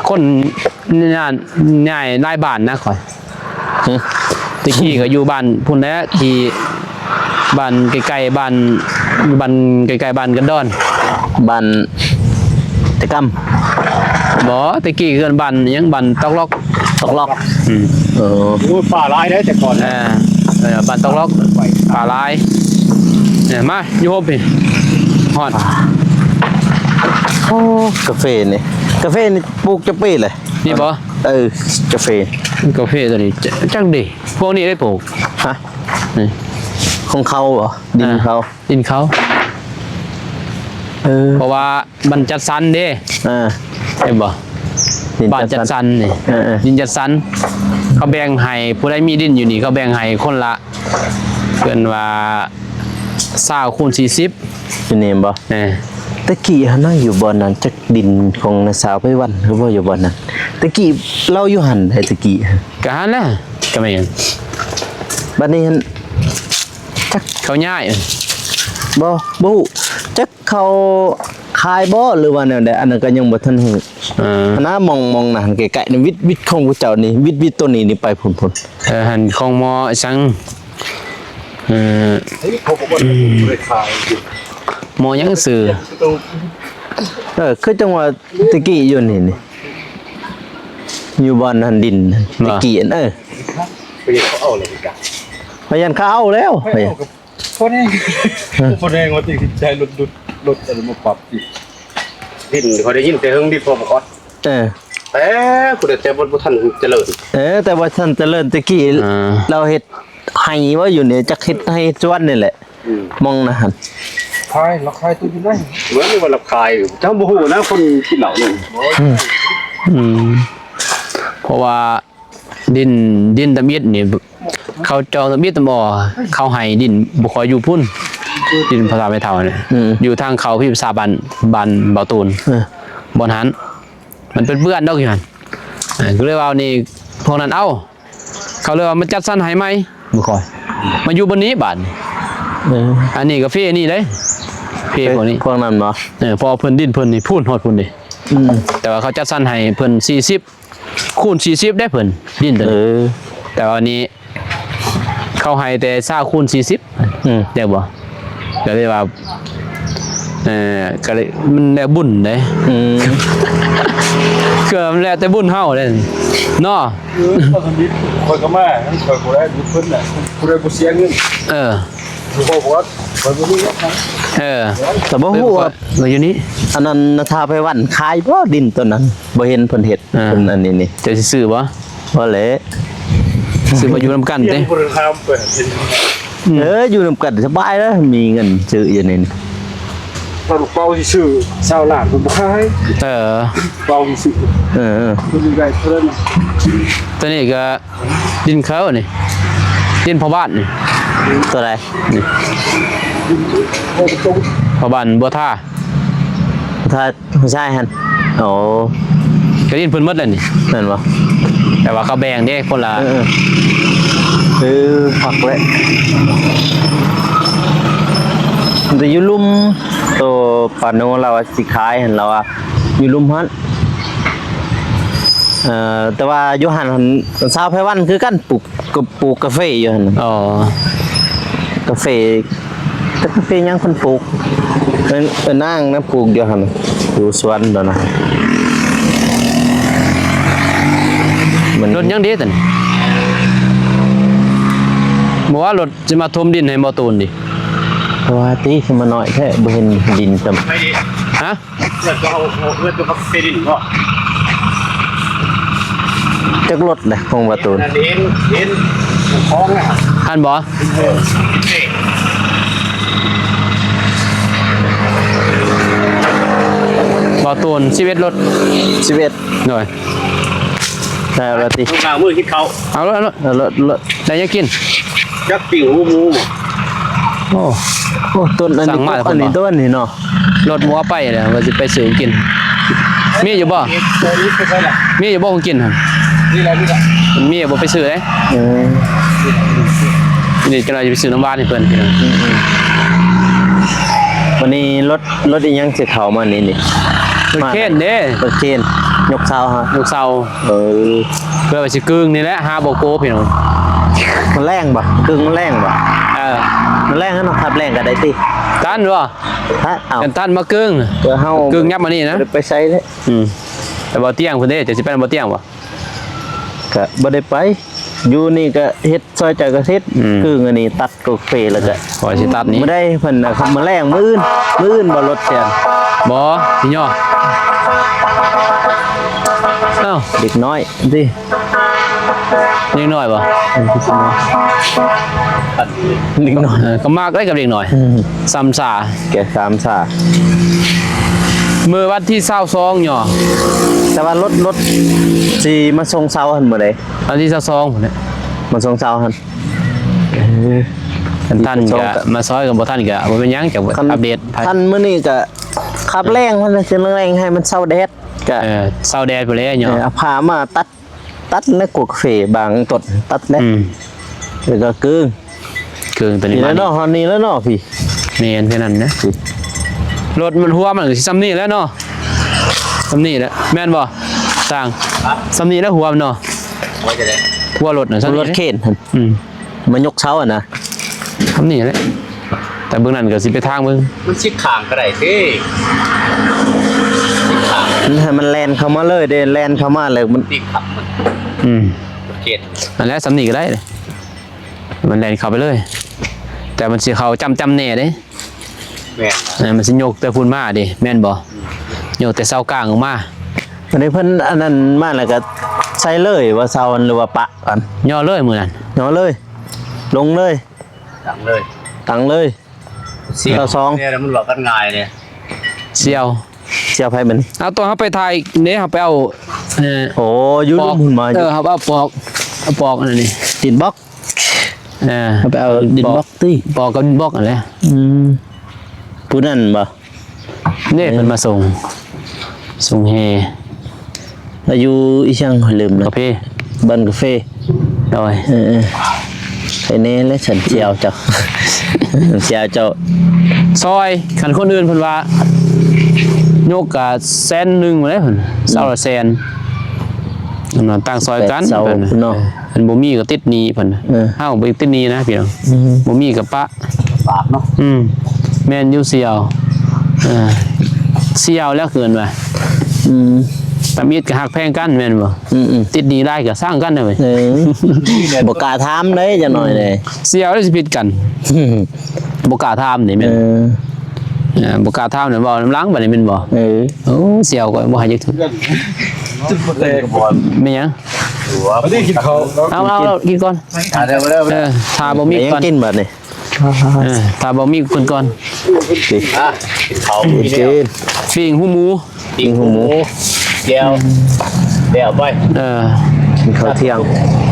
ຄົນຍ້າຍ ຍ້າຍຫຼາຍບ້ານນະຂ້ອຍ ຮຶ ແຕ່ກີ້ກໍຢູ່ບ້ານພຸ້ນແຫຼະ ທີ່ ບ້ານໃກ້ໆ ບ້ານ ຢູ່ບ້ານໃກ້ໆ ບ້ານກັນດອນ ບ້ານຕະກຳ ບໍ່ ແຕ່ກີ້ເອີ້ນບ້ານຫຍັງ ບ້ານຕອກລັອກ ຕອກລັອກ ອືມ ເອີ ໂອ້ຍ ປ່າຫຼາຍເດ້ແຕ່ກ່ອນ ເອີ ເອີ ບ້ານຕອກລັອກ ປ່າຫຼາຍ ເອີ ມາຢູ່ໂຮມພີ້ ຮອດ ໂອ້ ກາເຟນີ້ ກາເຟນີ້ປູກຈັກປີແລ້ວ ນີ້ບໍ່? ເອີ ກາເຟ ກາເຟຕົວນີ້ ຈ- ຈັກເດ້ ພວກນີ້ໄດ້ປູກ ຮະ ນີ້ ຂອງເຂົາບໍ່? ດິນເຂົາ ອ່າ ດິນເຂົາ ເອີ ເພາະວ່າມັນຈັດສັນເດ້ ອ່າ ເຫັນບໍ່? ດິນ ບ້ານຈັດສັນ ຈັດສັນນີ້ ເອີໆ ດິນຈັດສັນ ເຂົາແບ່ງໃຫ້ ຜູ້ໃດມີດິນຢູ່ນີ້ ເຂົາແບ່ງໃຫ້ຄົນລະ ເອີ້ນວ່າ ຊາວຄູນສີ່ສິບ ຢູ່ນີ້ແມ່ນບໍ່? ເອີ ແຕ່ກີ້ຫັ້ນນະ ຢູ່ບ່ອນນັ້ນ ຈັກດິນຂອງນ້າສາວໄພວັນຄືບໍ່ ຢູ່ບ່ອນນັ້ນ ແຕ່ກີ້ລາວຢູ່ຫັ້ນໃດ໋ ແຕ່ກີ້ ກະຫັ້ນແຫຼະ ກະແມ່ນ ບັດນີ້ຫັ້ນ ຈັກເຂົາຍ້າຍ ບໍ່ ບໍ່ຮູ້ ຈັກເຂົາຂາຍບໍ່ ຫຼືວ່າແນວໃດ ອັນນັ້ນກໍຍັງບໍ່ທັນຮູ້ ເອີ ຫັ້ນນະ ໝ່ອງ ໝ່ອງນັ້ນໃກ້ໆນີ້ ວິດ ວິດຂອງພວກເຈົ້ານີ້ ວິດ ວິດຕົວນີ້ນີ້ໄປພຸ້ນ ພຸ້ນ ເອີ ຫັ້ນຂອງໝໍອີ່ສັງ ເອີ ໝໍຫຍັງຊື່ ເອີ ຄືຈັ່ງວ່າແຕ່ກີ້ຢູ່ນີ້ນີ້ ຢູ່ບ່ອນຫັ້ນດິນແມ່ນບໍ່ ແຕ່ກີ້ ເອີ ເຂົາເອົາແລ້ວ ພະຍານເຂົາເອົາແລ້ວ ພະຍານ ຄົນ ຄົນແຮງວ່າຕິດໃຈລົດ ລົດ ລົດອັນມາປັບອີກ ດິນຂ້ອຍໄດ້ຍິນແຕ່ເຫິງດິນພໍ່ປະກອດ ເອີ ແຕ່ຜູ້ໃດແຕ່ບໍ່ ບໍ່ທັນຈະເລີນ ເອີ ແຕ່ບໍ່ທັນຈະເລີນແຕ່ກີ້ ອ່າ ລາວເຮັດໄຮ່ວ່າຢູ່ນີ້ ຈັກເຮັດໄຮ່ເຮັດສວນນີ້ແຫຼະ ອືມ ມອງນະຫັ້ນ ຂາຍ ລາວຂາຍຕົວຢູ່ໃນ ເໝືອນວ່າລາວຂາຍ ເຈົ້າບໍ່ຮູ້ນະ ຄົນກິນເຫຼົ້ານີ້ ອືມ ອືມ ເພາະວ່າ ດິນ ດິນທຳອິດນີ້ ເຂົາຈອງທຳອິດ ບໍ່ ເຂົາໃຫ້ດິນບໍ່ຄ່ອຍຢູ່ພຸ້ນ ດິນພາສາແມ່ເຖົ້ານີ້ ອືມ ຢູ່ທາງເຂົ້າພິພາສາບ້ານ ບ້ານເບົາຕູນ ເອີ ບ່ອນຫັ້ນ ມັນເປື້ອນໆດອກຢູ່ຫັ້ນ ເອີ ກໍເລີຍວ່ານີ້ ພວກນັ້ນເອົາ ເຂົາເລີຍວ່າມາຈັດສັນໃຫ້ໃໝ່ ບໍ່ຄ່ອຍ ມາຢູ່ບ່ອນນີ້ບາດນີ້ ເອີ ອັນນີ້ກາເຟນີ້ເດ້ ເຟພວກນີ້ ພວກນັ້ນບໍ່ ເອີ ເພາະວ່າເພິ່ນດິນເພິ່ນນີ້ພຸ້ນ ຮອດພຸ້ນເດ້ ອືມ ແຕ່ວ່າເຂົາຈັດສັນໃຫ້ເພິ່ນສີ່ສິບ ຄູນສີ່ສິບເດ້ເພິ່ນ ດິນໂຕນີ້ ເອີ ແຕ່ວ່ານີ້ເຂົາໃຫ້ແຕ່ຊາວຄູນສີ່ສິບ ອືມ ແມ່ນບໍ່? ກໍເລີຍວ່າ ເອີ ກໍເລີຍ ມັນແລ້ວບຸນເດ້ ອືມ ເຄືອມັນແລ້ວແຕ່ບຸນເຮົາເດ້ເນາະ ເອີ ຂ້ອຍກໍມາ ຂ້ອຍບໍ່ໄດ້ບຸນເພິ່ນນະ ຜູ້ໃດບໍ່ເສຍເງິນ ເອີ ບໍ່ ບໍ່ ຂ້ອຍບໍ່ຮູ້ນະ ເອີ ກໍບໍ່ຮູ້ວ່າ ວ່າຢູ່ນີ້ ອັນນັ້ນນະ ທ້າວໄພວັນຂາຍບໍ່ດິນໂຕນັ້ນ ບໍ່ເຫັນເພິ່ນເຮັດ ອ່າ ເພິ່ນອັນນີ້ນີ້ ເຈົ້າຊິຊື້ບໍ່? ບໍ່ແຫຼະ ຊື້ມາຢູ່ນຳກັນເດ້ ບໍ່ໄດ້ຖາມເພິ່ນ ອືມ ເອີ ຢູ່ນຳກັນສະບາຍເດີ ມີເງິນຊື້ຢູ່ນີ້ ຖ້າລູກເປົ້າຊິຊື້ຊາວລ້ານ ເພິ່ນບໍ່ຂາຍ ເອີ ເປົ້າຊິຊື້ ເອີ ເພິ່ນໄດ້ເທົ່ານັ້ນ ໂຕນີ້ກໍ ດິນເຂົານີ້ ດິນພໍ່ບ້ານນີ້ ໂຕໃດນີ້ ພໍ່ບ້ານບົວທາ ບົວທາ ຜູ້ຊາຍຫັ້ນ ໂອ້ ກໍດິນເພິ່ນໝົດແລ້ວນີ້ ແມ່ນບໍ່? ແຕ່ວ່າເຂົາແບ່ງເດ້ຄົນລະ ເອີ ເອີ ເອີ ພັກແລ້ວ ແຕ່ຢູ່ລຸ່ມ ໂຕປາໂນລາວວ່າຊິຂາຍຫັ້ນ ລາວວ່າຢູ່ລຸ່ມຫັ້ນ ເອີ ແຕ່ວ່າຢູ່ຫັ້ນ ຊາວໄພວັນຄືກັນ ປູກ ກໍປູກກາເຟຢູ່ຫັ້ນ ອໍ ກາເຟ ແຕ່ກາເຟຫຍັງເພິ່ນປູກ ເອີ້ນ ເອີ້ນນາງນະ ປູກຢູ່ຫັ້ນ ຢູ່ສວນໂດນນະ ມັນ ລົດຫຍັງເດຕົວນີ້ ບໍ່ວ່າລົດຊິມາຖົມດິນໃຫ້ບໍ່ຕູນຕິ ວ່າຕິ ຄືມານ້ອຍແທ້ ບໍ່ເຫັນດິນຊ້ຳ ຮະ? ເພື່ອນກໍເອົາ ເພື່ອນກໍເປັນບໍ່ ຈັກລົດແຫຼະຂອງປະຕູນ ເຫັນ ເຫັນຂອງນະ ຫັ້ນບໍ່? ເອີ ບໍ່ຕູນ ສິບເອັດລົດ ສິບເອັດ ໂດຍ ໄດ້ແລ້ວຕິ ມື້ກິນເຂົ້າ ເອົາໂລດ ເອົາໂລດ ເອົາໂລດ ໄດ້ຫຍັງກິນ? ຈັກປີ້ງຫົວໝູ ໂອ້ ໂອ້ ຕົ້ນອັນນີ້ ອັນນີ້ຕົ້ນນີ້ເນາະ ລົດໝູເອົາໄປແລ້ວ ວ່າຊິໄປຊື້ກິນ ມີຢູ່ບໍ່? ມີຢູ່ບໍ່ຂອງກິນຫັ້ນ? ມີແລ້ວ ມີແລ້ວ ມີບໍ່ໄປຊື້ເດ້ ເອີ ນີ້ຈັກໜ່ອຍຊິໄປຊື້ນ້ຳຫວານໃຫ້ເພິ່ນ ອືມໆ ວັນນີ້ລົດ ລົດອີ່ຫຍັງຊິເຂົ້າມານີ້ນີ້? ລົດເຄນເດ້ ລົດເຄນ ຍົກເສົາຮະ ຍົກເສົາ ເອີ ເພື່ອວ່າຊິກຶງນີ້ແຫຼະ ຫາບໍ່ໂກພີ່ນ້ອງ ມັນແລງບໍ່? ກຶງມັນແລງບໍ່? ເອີ ມັນແລງເນາະ ຂັບແລງກໍໄດ້ຕິ ທັນບໍ່? ຮະ ເອົາ ຄັນທັນມາກຶງ ເອີ ເຮົາກຶງຍັບມານີ້ນະ ບໍ່ໄດ້ໄປໃສເດ້ ອືມ ໄປບໍ່ຕຽງພຸ້ນເດ້ ເຈົ້າຊິໄປນຳບໍ່ຕຽງບໍ່? ກະບໍ່ໄດ້ໄປ ຢູ່ນີ້ກະເຮັດ ຊອຍຈາກກະເຮັດ ອືມ ຄືອັນນີ້ຕັດກາເຟແລ້ວກະ ຂ້ອຍຊິຕັດນີ້ ມື້ໃດເພິ່ນນະ ມື້ແລງ ມື້ອື່ນ ມື້ອື່ນບໍ່ລົດເສຍ ບໍ່ ຊິຍໍ ເອົ້າ ເດັກນ້ອຍຕິ ເດັກນ້ອຍບໍ່? ເອີ ເດັກນ້ອຍ ເອີ ກໍມັກໄດ້ກັບເດັກນ້ອຍ ອືມ ສ່ຳຊາ ແກ່ສ່ຳຊາ ມື້ວັນທີຊາວສອງຍໍ ແຕ່ວ່າລົດ ລົດຊິມາສົ່ງເສົາຫັ້ນມື້ໃດ? ວັນທີຊາວສອງພຸ້ນແຫຼະ ມາສົ່ງເສົາຫັ້ນ ເອີ ຄັນທັນກະມາຊ່ອຍ ຄັນບໍ່ທັນກະບໍ່ເປັນຫຍັງ ຈະອັບເດດໃຫ້ ຄັນມື້ນີ້ກະຂັບແລງພຸ້ນແຫຼະ ຊິແລງໃຫ້ມັນເຊົາແດດກະ ເອີ ເຊົາແດດພຸ້ນແຫຼະ ເອີ ເອົາຜ້າມາຕັດ ຕັດແລ້ວ ກວກເຟບາງຕົ້ນຕັດແລ້ວ ອືມ ແລ້ວກໍກຶງ ກຶງຕົວນີ້ ນີ້ແຫຼະເນາະ ມານີ້ ຮອດນີ້ແລ້ວເນາະ ພີ້ ແມ່ນ ແຄ່ນັ້ນນະ ພີ້ ລົດມັນ ຫົວມັນກໍຊິສ່ຳນີ້ແຫຼະເນາະ ສ່ຳນີ້ແຫຼະ ແມ່ນບໍ່? ຊ່າງ ສ່ຳນີ້ແຫຼະຫົວມັນເນາະ ຫົວລົດນະ ສ່ຳນີ້ ລົດເຄນ ອືມ ມາຍົກເສົາຫັ້ນນະ ສ່ຳນີ້ແຫຼະ ແຕ່ເບິ່ງນັ້ນກໍຊິໄປທາງເບິ່ງ ມັນຊິຂ້າງກໍໄດ້ເດ້ ຊິຂ້າງ ມັນໃຫ້ມັນແລ່ນເຂົ້າມາເລີຍເດ້ ແລ່ນເຂົ້າມາແລ້ວມັນຕິດຂັບມັນ ອືມ ໂອເຄ ນັ້ນແຫຼະ ສ່ຳນີ້ກໍໄດ້ ມັນແລ່ນເຂົ້າໄປເລີຍ ແຕ່ມັນຊິເຂົ້າຈ້ຳໆແນ່ເດ້ ແມ່ນ ເອີ ມັນຊິຍົກແຕ່ພຸ້ນມາເດ້ ແມ່ນບໍ່? ອືມ ຍົກແຕ່ເສົາກາງອອກມາ ບັດນີ້ເພິ່ນອັນນັ້ນມາແລ້ວກໍໃສ່ເລີຍວ່າເສົາ ຫຼືວ່າປະກັນ? ຍໍເລີຍມື້ນັ້ນ ຍໍເລີຍ ລົງເລີຍ ຕັ້ງເລີຍ ຕັ້ງເລີຍ ສ່ຽວ ເສົາສອງ ແນວໃດມັນເວົ້າກັນງ່າຍເດ້ ສ່ຽວ ສ່ຽວໃຜບັດນີ້? ເອົາ ຕອນເຮົາໄປຖ່າຍເດ້ ເຮົາໄປເອົາ ເອີ ໂອ້ ຢູ່ລຸ່ມພຸ້ນມາ ເອີ ເຮົາເອົາປອກ ເອົາປອກອັນນີ້ ດິນບລັອກ ເອີ ເຮົາໄປເອົາດິນບລັອກຕິ ປອກກັບດິນບລັອກຫັ້ນແຫຼະ ອືມ ຜູ້ນັ້ນບໍ່? ເດ້ ເອີ ເພິ່ນມາສົ່ງ ສົ່ງແຮ່ ລາວຢູ່ອີ່ຫຍັງ ຂ້ອຍລືມແລ້ວ ກາເຟ ບ້ານກາເຟ ໂດຍ ເອີໆ ໄປແດ່ແຫຼະ ສັນສ່ຽວເຈົ້າ ສັນສ່ຽວເຈົ້າ ຊອຍ ຄັນຄົນອື່ນເພິ່ນວ່າ ຍົກກະແສນໜຶ່ງພຸ້ນແຫຼະເພິ່ນ ເຊົາລະແສນ ອັນນັ້ນ ຕ່າງຊ່ອຍກັນ ແປດເຊົາ ເພິ່ນ ເນາະ ເອີ ອັນບໍ່ມີກໍຕິດໜີ້ເພິ່ນ ເອີ ເຮົາບໍ່ຕິດໜີ້ນະພີ່ນ້ອງ ອືມ ບໍ່ມີກໍປະ ປາກເນາະ ອືມ ແມ່ນຢູ່ ສ່ຽວ ເອີ ສ່ຽວແລ້ວຄືເອີ້ນວ່າ ອືມ ຕຳອິດກໍຮັກແພງກັນແມ່ນບໍ່? ອືມໆ ຕິດໜີ້ຫຼາຍກໍຊັງກັນເດ້ ເອີ ບໍ່ກ້າຖາມເດ້ ຈັກໜ້ອຍເດ້ ສ່ຽວແລ້ວຊິຜິດກັນ ບໍ່ກ້າຖາມນີ້ແມ່ນ ເອີ ເອີ ບໍ່ກ້າຖາມນີ້ ເວົ້ານຳຫຼັງບັດນີ້ແມ່ນບໍ່? ເອີ ໂອ້ ສ່ຽວກໍບໍ່ໃຫ້ຈັກເທື່ອ ແມ່ນຫຍັງ? ບໍ່ໄດ້ກິນເຂົ້າ ເອົາໆ ກິນກ່ອນ ຖ້າບໍ່ມີ ກິນກ່ອນ ກິນບັດນີ້ ເອີ ຖ້າບໍ່ມີ ກິນກ່ອນ ອ່ະ ກິນເຂົ້າ ກິນ ປີ້ງຫູໝູ ປີ້ງຫູໝູ ແຈ່ວ ແຈ່ວໄປ ເອີ ກິນເຂົ້າທ່ຽງ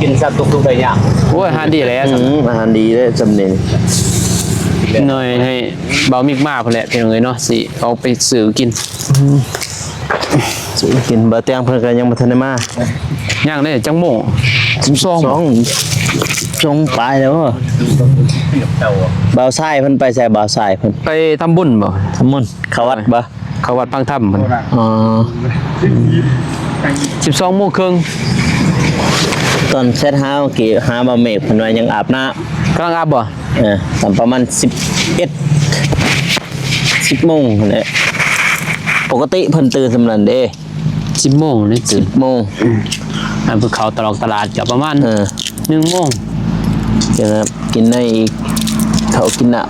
ກິນສັກທຸກໆໄດ້ຍາກ ໂອ້ຍ ອາຫານດີແຫຼະ ອືມ ອາຫານດີເດ້ ຊ່ຳນີ້ ໜ້ອຍໃຫ້ບ່າວມິກມາພຸ້ນແຫຼະ ພີ່ນ້ອງເອີຍເນາະ ຊິອອກໄປຊື້ກິນ ອືມ ຊື້ກິນ ບ່າວແຕງເພິ່ນກໍຍັງບໍ່ທັນໄດ້ມາ ຍັງເດ້ ຈັກໂມງ? ສິບສອງ ສິບສອງ ສິບສອງປາຍແລ້ວ ບ່າວຊາຍເພິ່ນໄປໃສ? ບ່າວຊາຍເພິ່ນໄປທຳບຸນບໍ່? ທຳບຸນ ເຂົ້າວັດບໍ່? ເຂົ້າວັດຟັງທຳພຸ້ນ ອໍ ສິບສອງໂມງເຄິ່ງ ຕອນແຊັດຫາເມື່ອກີ້ ຫາບ່າວເມກ ເພິ່ນວ່າຍັງອາບນ້ຳ ກຳລັງອາບບໍ່? ເອີ ຕອນປະມານສິບເອັດ ສິບໂມງຫັ້ນແຫຼະ ປົກກະຕິເພິ່ນຕື່ນສ່ຳນັ້ນເດ້ ສິບໂມງນີ້ຕື່ນ ສິບໂມງ ອືມ ອັນເພິ່ນເຂົ້າຕະຫຼອກຕະຫຼາດກໍປະມານ ເອີ ໜຶ່ງໂມງ ຈັ່ງນັ້ນ ກິນໄດ້ອີກ ເຂົ້າກິນນ້ຳ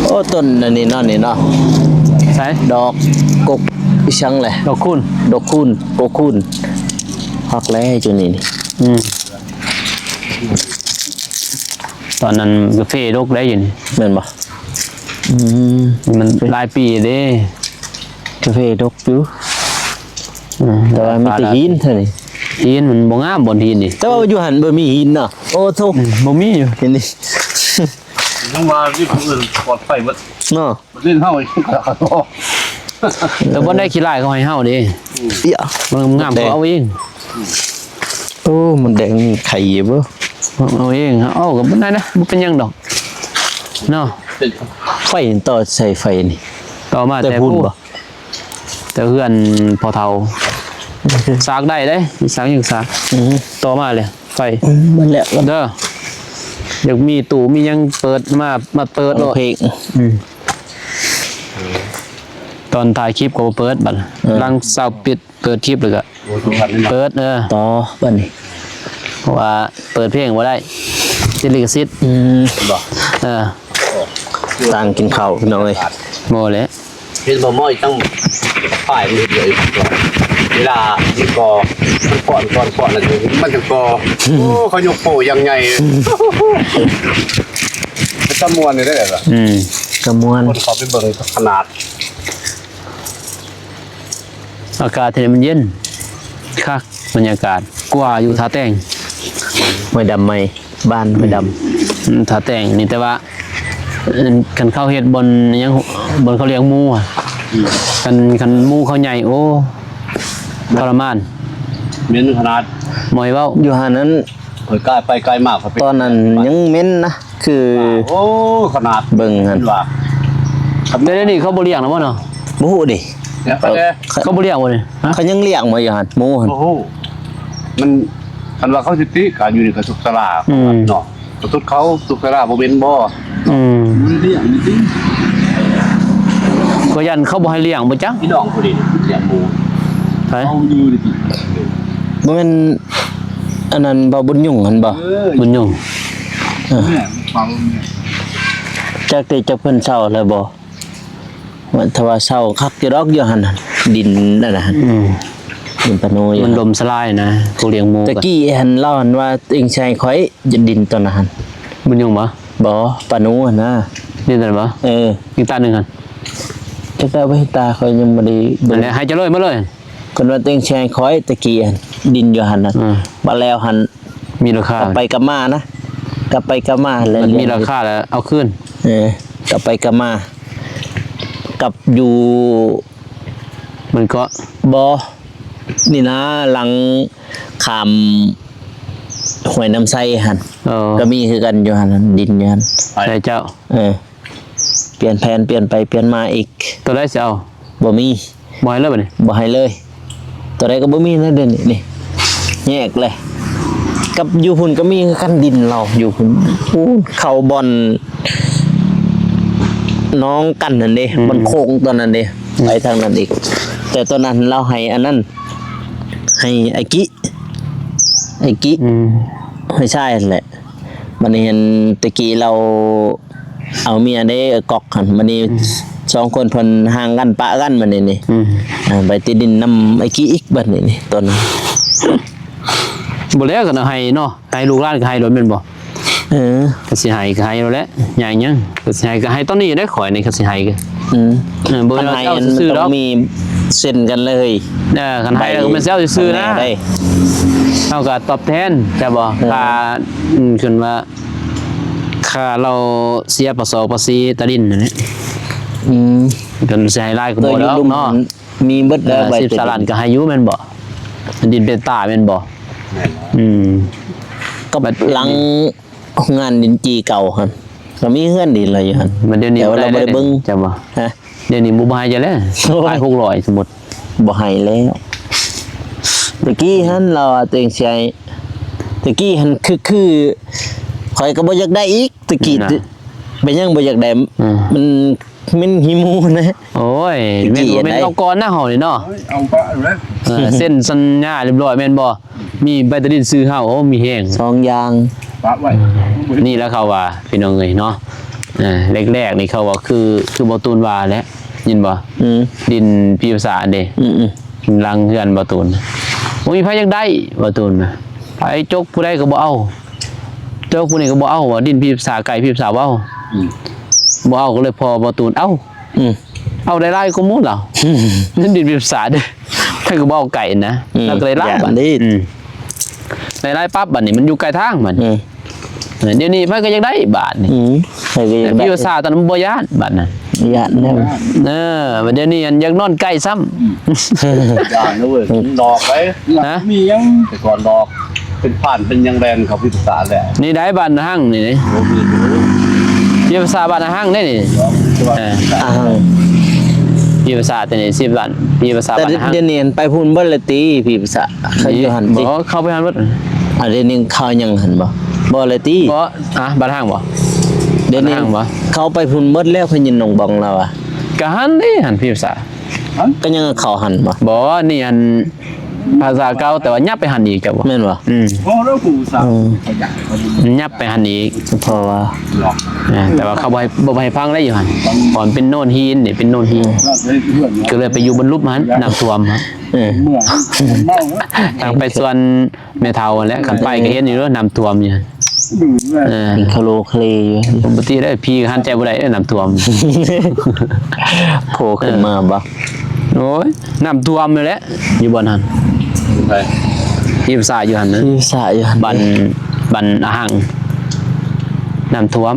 ໂອ້ ຕົ້ນອັນນີ້ເນາະ ນີ້ເນາະ ໃສ? ດອກກົກ ອີຫຍັງແຫຼະ ດອກຄູນ ດອກຄູນ ກົກຄູນ ຄັກແຫຼະຈຸນີ້ນີ້ ອືມ ຕອນນັ້ນກາເຟດົກໄດ໋ຢູ່ນີ້ ແມ່ນບໍ່? ອືມ ມັນຫຼາຍປີເດ້ ກາເຟດົກຢູ່ ອືມ ແຕ່ວ່າມີແຕ່ຫີນເທົ່ານີ້ ຫີນມັນບໍ່ງາມບ່ອນຫີນນີ້ ແຕ່ວ່າຢູ່ຫັ້ນບໍ່ມີຫີນເນາະ ໂອ້ໂທ້ ອືມ ບໍ່ມີຢູ່ ເຫັນນີ້ ຍັງວ່າຢູ່ຜູ້ອື່ນປອດໄພເບິດເນາະ ເຫຼັ້ນເຮົາ ແຕ່ບ່ອນໃດຂີ້ລ້າຍເຂົາໃຫ້ເຮົາເດ້ ເອີ ມັນງາມ ເຂົາເອົາເອງ ໂອ້ ມົດແດງໄຂ່ເບິ່ງ ເອົາເອງ ເອົາກໍບໍ່ໄດ້ນະ ບໍ່ເປັນຫຍັງດອກເນາະ ໄຟຕໍ່ໃສ່ໄຟນີ້ ຕໍ່ມາແຕ່ ແຕ່ພຸ້ນບໍ່? ແຕ່ເຮືອນພໍ່ເຖົ້າ ສາກໄດ້ເດ້ ສາກຍັງສາກ ອືມ ຕໍ່ມາເລີຍ ໄຟ ອືມ ມັນແລ້ວເດີ ຢາກມີຕູ້ມີຫຍັງເປີດມາ ມາເປີດໂລດ ອືມ ຕອນຖ່າຍຄລິບກໍບໍ່ເປີດ ບັດ ເອີ ຫຼັງເຊົ້າປິດ ເປີດຄລິບແລ້ວກໍ ໂອ້ ເປີດ ເອີ ຕໍ່ບັດນີ້ ເພາະວ່າເປີດເພງບໍ່ໄດ້ ຕິດລິຂະສິດ ອືມ ບໍ່ ເອີ ຕ່າງກິນເຂົ້າ ພີ່ນ້ອງເອີຍ ບໍ່ແຫຼະ ເຫັນບໍ່ ໝໍ້ອີ່ຫຍັງປ້າຍມັນເຮັດເລີຍ ເວລາມັນກໍ ມັນປ້ອນ ປ້ອນ ປ້ອນ ແລ້ວມັນຈັ່ງກໍ ໂອ້ ເຂົາຍົກໂປ້ຢ່າງໃຫຍ່ ເປັນຕາມ່ວນຢູ່ເດ້ລະ ອືມ ຕາມ່ວນ ຄົນເຂົ້າໄປເບິ່ງຂະໜາດ ອາກາດທີ່ນີ້ມັນເຢັນຄັກ ບັນຍາກາດ ກວ່າຢູ່ທ່າແຕງ ຫ້ວຍດຳໃໝ່ ບ້ານຫ້ວຍດຳ ອືມ ທ່າແຕງນີ້ ແຕ່ວ່າ ອັນ ຄັນເຂົາເຮັດບ່ອນຫຍັງ ບ່ອນເຂົາລ້ຽງໝູ ອືມ ຄັນ ຄັນໝູເຂົາໃຫຍ່ ໂອ້ ທໍລະມານ ເໝັນຂະໜາດ ບໍ່ໃຫ້ເວົ້າ ຢູ່ຫັ້ນນັ້ນ ຂ້ອຍກາຍໄປກາຍມາ ຂ້ອຍເປັນ ຕອນນັ້ນຍັງເໝັນນະ ຄື ໂອ້ ຂະໜາດ ເບິ່ງຫັ້ນ ເປັນວ່າ ແຕ່ດຽວນີ້ເຂົາບໍ່ລ້ຽງແລ້ວບໍ່ເນາະ? ບໍ່ຮູ້ເດ້ ເຂົາ ເຂົາບໍ່ລ້ຽງບໍ່ນີ້? ຮະ ເຂົາຍັງລ້ຽງບໍ່ຢູ່ຫັ້ນ ໝູຫັ້ນ? ບໍ່ຮູ້ ມັນ ຄັນວ່າເຂົາຊິຕິກະຢູ່ໃນກະສຸກສາລາ ອືມ ເນາະ ກະສຸກເຂົາ ສຸກສາລາບໍ່ເໝັນບໍ່? ອືມ ມັນລ້ຽງນີ້ຕິ ກໍຢ້ານເຂົາບໍ່ໃຫ້ລ້ຽງບໍ່ຈັກ ພີ່ນ້ອງຜູ້ນີ້ລ້ຽງໝູ ໃຜ? ເຂົາຢູ່ນີ້ຕິ ບໍ່ແມ່ນ ອັນນັ້ນບໍ່ ບຸນຍົງຫັ້ນບໍ່? ເອີ ບຸນຍົງ ເອີ ແມ່ນ ເຂົາແມ່ນ ຈັກແຕ່ຈັກເພິ່ນເຊົ່າແລ້ວບໍ່? ວ່າ ຖ້າວ່າເຊົ່າຄັກຢູ່ດອກຢູ່ຫັ້ນນະ ດິນອັນນັ້ນ ອືມ ດິນປາໂນຢູ່ ມັນລົ້ມສະຫຼາຍນະ ພວກລ້ຽງໝູ ຕະກີ້ຫັ້ນລາວຫັ້ນວ່າຕົວເອງຊິໃຫ້ຂ້ອຍ ດິນຕອນນັ້ນຫັ້ນ ບຸນຍົງບໍ່? ບໍ່ ປາໂນຫັ້ນນະ ດິນຕອນນັ້ນບໍ່? ເອີ ອີກຕາໜຶ່ງຫັ້ນ ຈັກຕາບໍ່ເຫັນຕາ ຂ້ອຍຍັງບໍ່ໄດ້ເບິ່ງ ນັ້ນແຫຼະ ໃຫ້ເຈົ້າເລີຍ ມາເລີຍ ເພິ່ນວ່າຕົວເອງຊິໃຫ້ຂ້ອຍ ຕະກີ້ຫັ້ນ ດິນຢູ່ຫັ້ນນະ ອືມ ບາດແລ້ວຫັ້ນ ມີລາຄາ ກັບໄປກັບມານະ ກັບໄປກັບມາແລ້ວ ມັນມີລາຄາແລ້ວເອົາຄືນ ເອີ ກັບໄປກັບມາ ກັບຢູ່ ມັນກໍ ບໍ່ ນີ້ນະ ຫຼັງຂ້າມຫ້ວຍນ້ຳໃສຫັ້ນ ເອີ ກໍມີຄືກັນຢູ່ຫັ້ນ ດິນຢູ່ຫັ້ນ ໃສເຈົ້າ ເອີ ປ່ຽນແຜນ ປ່ຽນໄປປ່ຽນມາອີກ ໂຕໃດຊິເອົາ? ບໍ່ມີ ບໍ່ໃຫ້ເລີຍບັດນີ້? ບໍ່ໃຫ້ເລີຍ. ຕົວໃດກໍບໍ່ມີແລ້ວດຽວນີ້ ນີ້ແຍກເລີຍ. ກັບຢູ່ພຸ້ນກໍມີຄືກັນ ດິນລາວຢູ່ພຸ້ນ ພຸ້ນເຂົ້າບ່ອນໜອງກັນຫັ້ນເດ້ ອືມ ບ່ອນໂຄ້ງຕອນນັ້ນເດ້ ອືມ ໄປທາງນັ້ນອີກ. ແຕ່ຕອນນັ້ນລາວໃຫ້ອັນນັ້ນ ໃຫ້ໄອ້ກິ ໄອ້ກິ ອືມ ໃຫ້ຊາຍຫັ້ນແຫຼະ. ບັດນີ້ຫັ້ນ ແຕ່ກີ້ລາວເອົາເມຍເດ້ ກອກຫັ້ນ. ບັດນີ້ ອືມ ສອງຄົນເພິ່ນຫ່າງກັນ ປະກັນ ບັດນີ້ນີ້ ອືມ ອ່າ ໄປຕິດດິນນຳໄອ້ກີ້ອີກ ບັດນີ້ນີ້ ຕອນນັ້ນ. ບໍ່ແລ້ວກໍໃຫ້ເນາະ ໃຫ້ລູກຫຼານກໍໃຫ້ໂລດແມ່ນບໍ່? ເອີ ກໍຊິໃຫ້ກໍໃຫ້ໂລດແຫຼະ ຍາກຫຍັງ? ກໍຊິໃຫ້ກໍໃຫ້ຕອນນີ້ໄດ້ ຂ້ອຍນີ້ກໍຊິໃຫ້ກໍ ອືມ ເອີ ບໍ່ແມ່ນວ່າຊິເອົາຊື່ໆດອກ ມີເຊັນກັນເລີຍ. ເອີ ຄັນໃຫ້ແລ້ວກໍແມ່ນຊິເອົາຊື່ໆນະ ເຮົາກໍຕອບແທນ ແມ່ນບໍ່? ເອີ ຄ່າ ອືມ ຄືວ່າ ຄ່າລາວເສຍປະຊອກປະຊີຕາດິນນັ້ນແຫຼະ. ອືມ ເພິ່ນຊິໃຫ້ຫຼາຍກໍບໍ່ດອກເນາະ. ມີເບິດແລ້ວ ເອີ ໃບ ສິບຕາດິນ ຕາຫຼ້ານກໍໃຫ້ຢູ່ແມ່ນບໍ່? ດິນເປັນຕາແມ່ນບໍ່? ແມ່ນ. ອືມ ກັບຫຼັງໂຮງງານດິນຈີ່ເກົ່າຫັ້ນ ກໍມີເຮືອນດິນລາວຢູ່ຫັ້ນ. ບັດດຽວນີ້ ແຕ່ວ່າລາວບໍ່ໄດ້ເບິ່ງ ຈຳບໍ່? ຮະ? ດຽວນີ້ບໍ່ໃຫ້ຈະແລ້ວ ໂອ້ຍ ຂາຍຫົກຮ້ອຍ ສົມມຸດ ບໍ່ໃຫ້ແລ້ວ. ແຕ່ກີ້ຫັ້ນລາວວ່າຕົວເອງຊິໃຫ້ ແຕ່ກີ້ຫັ້ນຄື ຄື ຂ້ອຍກໍບໍ່ຢາກໄດ້ອີກ ແຕ່ກີ້ ນະ ເປັນຫຍັງບໍ່ຢາກໄດ້? ອືມ ມັນ ແມ່ນຂີ້ໝູນະ. ໂອ້ຍ ແມ່ນບໍ່ແມ່ນເອົາກ່ອນນະ ເຮົານີ້ເນາະ. ເອີຍ ເອົາປະແລ້ວ ເອີ ເຊັນສັນຍາຮຽບຮ້ອຍແມ່ນບໍ່? ມີໃບຕາດິນຊື່ເຮົາ ໂອ້ ມີແຮງ ສອງຢ່າງ ປະໄວ້. ນີ້ແຫຼະເຂົາວ່າ ພີ່ນ້ອງເອີຍເນາະ ເອີ ແລກໆນີ້ເຂົາວ່າຄື ຄືບໍ່ຕູນວ່າແຫຼະ ຍິນບໍ່? ອືມ ດິນພີພາສາເດ້ ອືມໆ ຫຼັງເຮືອນບໍ່ຕູນ ບໍ່ມີໃຜຢາກໄດ້ ບໍ່ຕູນນະ. ໃຜຈົກຜູ້ໃດກໍບໍ່ເອົາ ຈົກຜູ້ນີ້ກໍບໍ່ເອົາ ວ່າດິນພີພາສາ ໄກ່ພີພາສາເວົ້າ ອືມ ບໍ່ເອົາ ກໍເລີຍພໍບໍ່ຕູນເອົາ. ອືມ ເອົາໄດ້ຫຼາຍກວ່າໝູ່ລາວ ເງິນດິນພິມສາເດ້ ເພິ່ນກໍບໍ່ເອົາໄກນະ ອືມ ລາວກໍໄດ້ຫຼາຍບາດ ອືມ ໄດ້ຫຼາຍປັບບາດນີ້ ມັນຢູ່ໄກທາງບາດນີ້ ອືມ ດຽວນີ້ໃຜກໍຢາກໄດ້ບາດນີ້ ອືມ ໃຜກໍຢາກໄດ້ ແຕ່ພິມສາຕອນນັ້ນບໍ່ຢ້ານບາດນັ້ນ ຢ້ານແລ້ວ ເອີ ບາດດຽວນີ້ອັນຢາກນອນໃກ້ຊ້ຳ ອືມ ຢ້ານເວີຍ ດອກໄປ ຮະ ມີຫຍັງ ແຕ່ກ່ອນດອກ ເປັນຜ່ານເປັນຫຍັງແລ່ນເຂົ້າພິມສາແລ້ວ ນີ້ໄດບ້ານນາຮັງນີ້ ໂອ້ ມີຢູ່ ພິມສາບ້ານນາຮັງເດ້ນີ້ ເອີ ອ່າ ພິມສາຕົວນີ້ສິບບ້ານ ພິມສາ ແຕ່ ບ້ານນາຮັງ ດຽວນີ້ໄປພຸ້ນເບິດແລ້ວຕິ ພິມສາ ເຂົາຢູ່ຫັ້ນຕິ ບໍ່ ເຂົ້າໄປຫັ້ນເບິດ ອ່າ ດຽວນີ້ເຂົາຍັງຫັ້ນບໍ່ ບໍ່ແລ້ວຕິ ບໍ່ ອ່າ ບ້ານນາຮັງບໍ່ ດຽວນີ້ເຂົາໄປພຸ້ນເບິດແລ້ວ ເຂົາຍິນນ້ອງບອງລາວວ່າ ກະຫັ້ນເດ້ ຫັ້ນພິມສາ ກໍຍັງເຂົ້າຫັ້ນບໍ່ ບໍ່ ນີ້ອັນ ພາສາເກົ່າ ແຕ່ວ່າຫຍັບໄປຫັ້ນອີກ ເຈົ້າບໍ່ ແມ່ນບໍ່ ອືມ ໂອ້ ແລ້ວຜູ້ສາວ ອືມ ຫຍັບໄປຫັ້ນອີກ ເພາະວ່າ ເອີ ແຕ່ວ່າເຂົາບໍ່ໃຫ້ ບໍ່ໃຫ້ຟັງໄດ້ຢູ່ຫັ້ນ ເພາະມັນເປັນໂນນຫີນນີ້ ເປັນໂນນຫີນ ອືມ ກໍເລີຍໄປຢູ່ບົນລຸ່ມຫັ້ນ ນ້ຳຖ້ວມ ເອີ ເມື່ອເມົາ ທາງໄປສວນ ແມ່ເຖົ້າຫັ້ນແຫຼະ ຄັນໄປກໍເຫັນຢູ່ເດີ ນ້ຳຖ້ວມຢູ່ ເອີ ເປັນຄະໂລຄະເລຢູ່ ປົກກະຕິໄດ໋ ຜີກໍຫັນໃຈບໍ່ໄດ້ເດີ ນ້ຳຖ້ວມ ໂຜຂຶ້ນມາບໍ່ ໂອ້ຍ ນ້ຳຖ້ວມຢູ່ແຫຼະ ຢູ່ບ່ອນຫັ້ນ ໃຜ ພິມສາຢູ່ຫັ້ນນະ ພິມສາຢູ່ຫັ້ນ ບ້ານ ບ້ານອາຫັງ ນ້ຳຖ້ວມ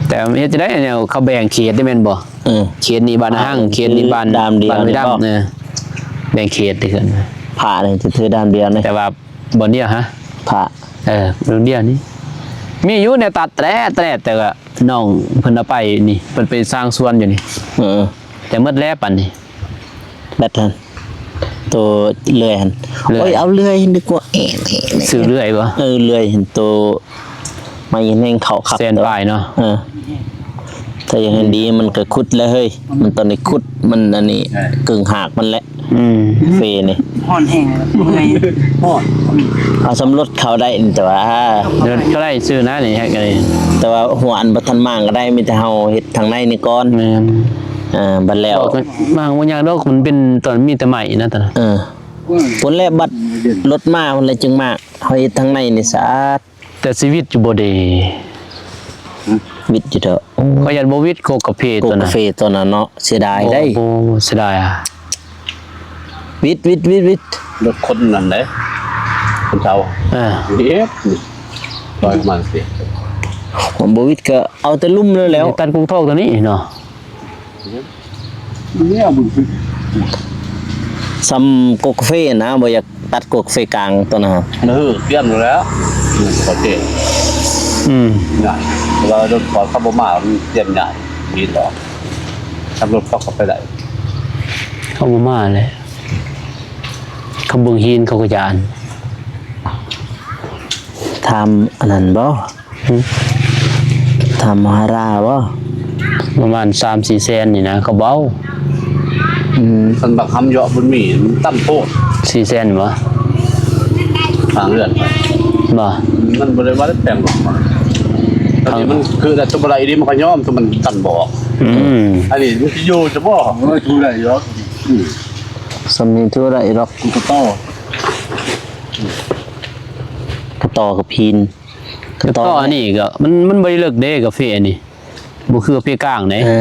ແຕ່ເຮັດຈັ່ງໃດ ແນວເຂົາແບ່ງເຂດໄດ້ແມ່ນບໍ່ ເອີ ເຂດນີ້ບ້ານອາຫັງ ເຂດນີ້ບ້ານ ດາມດຽວ ບ້ານຫ້ວຍດຳ ເອີ ແບ່ງເຂດເດີ ພະນີ້ຖືດາມດຽວນີ້ ແຕ່ວ່າ ບ່ອນດຽວຫະ ພະ ເອີ ບ່ອນດຽວນີ້ ມີຢູ່ແນວຕັດແຕະແຕະ ແຕ່ວ່ານ້ອງເພິ່ນເອົາໄປນີ້ ເພິ່ນໄປສ້າງສວນຢູ່ນີ້ ເອີ ແຕ່ໝົດແລ້ວປານນີ້ ແບັດຫັ້ນ ໂຕເລື່ອຍຫັ້ນ ເລື່ອຍ ໂອ້ຍ ເອົາເລື່ອຍດີກວ່າ ເອະ ເອະ ເອະ ຊື້ເລື່ອຍບໍ່ ເອີ ເລື່ອຍຫັ້ນໂຕ ໄມ້ແຮງເຂົ້າຄັກ ແສນປາຍເນາະ ເອີ ຖ້າຢາກໃຫ້ດີມັນກໍຂຸດແຫຼະເຮີ້ຍ ມັນຕ້ອງໄດ້ຂຸດ ມັນອັນນີ້ ເກີ່ງຫາກມັນແຫຼະ ອືມ ເຟນີ້ ຮ້ອນແຮງ ເມື່ອຍ ຮ້ອນ ເອົາສຳລົດເຂົ້າໄດ້ນີ້ ແຕ່ວ່າ ລົດກໍໄດ້ຊື່ນະນີ້ ແຮກອັນນີ້ ແຕ່ວ່າຫົວອັນບໍ່ທັນມາງກໍໄດ້ ມີແຕ່ເຮົາເຮັດທາງໃນນີ້ກ່ອນ ແມ່ນ ເອີ ບັດແລ້ວ ມາງບໍ່ຍາກດອກ ມັນເປັນຕອນມີແຕ່ໄມ້ນະ ຕອນນັ້ນ ເອີ ພຸ້ນແຫຼະ ບັດລົດມາພຸ້ນແຫຼະຈຶ່ງມາ ເຮົາເຮັດທາງໃນນີ້ສະອາດ ແຕ່ຊີວິດຢູ່ບໍ່ເດ ຫຶ ວິດຢູ່ເດາະ ໂອ້ ຂ້ອຍຢ້ານບໍ່ວິດ ໂຄກກາເຟ ໂຄກກາເຟ ຕົວນັ້ນ ຕົວນັ້ນເນາະ ເສຍດາຍໄດ໋ ໂອ້ ເສຍດາຍ ວິດ ວິດ ວິດ ວິດ ລົດຄົນນັ້ນເດ້ ຄົນເຖົ້າ ເອີ ເຮັດ ລອຍມາຊິ ມັນບໍ່ວິດກໍເອົາແຕ່ລຸ່ມແລ້ວ ຕັດກົກທອກຕົວນີ້ເນາະ. ນີ້ເອົາບຸນຄື ສ່ຳກົກກາເຟນະ ບໍ່ຢາກຕັດກົກກາເຟກາງຕົວນະ ເອີ ກຽມແລ້ວ ປະເທດ ອືມ ງ່າຍ ເວລາລົດຂອງເຂົາບໍ່ມາ ມັນກຽມງ່າຍ ດີດອກ ຂັບລົດເຂົາກໍໄປໄດ້ ອອກມາແຫຼະ ເຂົາເບິ່ງຫີນເຂົາກໍຢ້ານ. ຖາມອັນນັ້ນບໍ່? ຫືມ? ຖາມມະຫາລາບໍ່? ປະມານສາມສີ່ແສນນີ້ນະ ເຂົາເວົ້າ. ອືມ ຄັນບັກຄຳເຍາະບຸນມີ ມັນຕ່ຳໂພດ. ສີ່ແສນບໍ່? ທາງເຮືອນໄປ ບໍ່? ມັນບໍ່ໄດ້ວ່າແປງດອກ. ອັນນີ້ມັນຄືແຕ່ຕົວບໍ່ໄດ້ອີ່ຫຼີ ມັນກໍຍອມ ແຕ່ມັນຕັນບໍ່ອອກ. ອືມ ອັນນີ້ມັນຊິຢູ່ຈະບໍ່? ໂອ້ຍ ຖືໄດ້ຢູ່. ອືມ ສ່ຳນີ້ຖືໄດ້ດອກ. ມັນກໍຕໍ່ ກໍຕໍ່ກັບຫີນ ກໍຕໍ່ ກໍຕໍ່ ອັນນີ້ກໍມັນ ມັນບໍ່ໄດ້ເລິກເດ້ ກາເຟອັນນີ້. ບໍ່ຄືເພກາງເດ້. ເອີ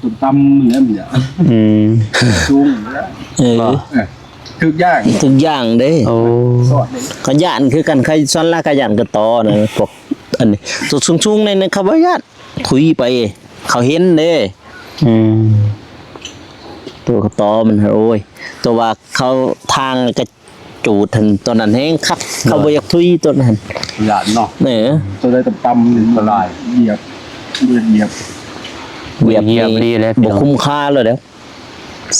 ຕົວຕ່ຳແລ້ວມັນ ອືມ ສູງແລ້ວ. ເອີ ບໍ່ ເອີ ຖືກຢ່າງ ຖືກຢ່າງເດ້. ໂອ້ ສອດເດ້ ເຂົາຢ້ານຄືກັນ. ເຂົາສ່ວນຫຼາຍເຂົາຢ້ານກະຕໍນະ ພວກອັນນີ້ຕົວສູງໆນີ້ ເຂົາບໍ່ຢ້ານ ທຸຍໄປ ເຂົາເຫັນເດ້. ອືມ ຕົວກະຕໍມັນ ໂອ້ຍ ແຕ່ວ່າເຂົາທາງກະ ຈູດຫັ້ນ ຕອນນັ້ນແຮງຄັກ. ເຂົາບໍ່ຢາກທຸຍຕອນນັ້ນ ຢ້ານເນາະ. ເອີ ຕົວໃດຕ່ຳໆ ອັນຕະລາຍ ຢຽບ ຢຽບ ຢຽບ ຢຽບນີ້ບໍ່ຄຸ້ມຄ່າເລີຍເດ້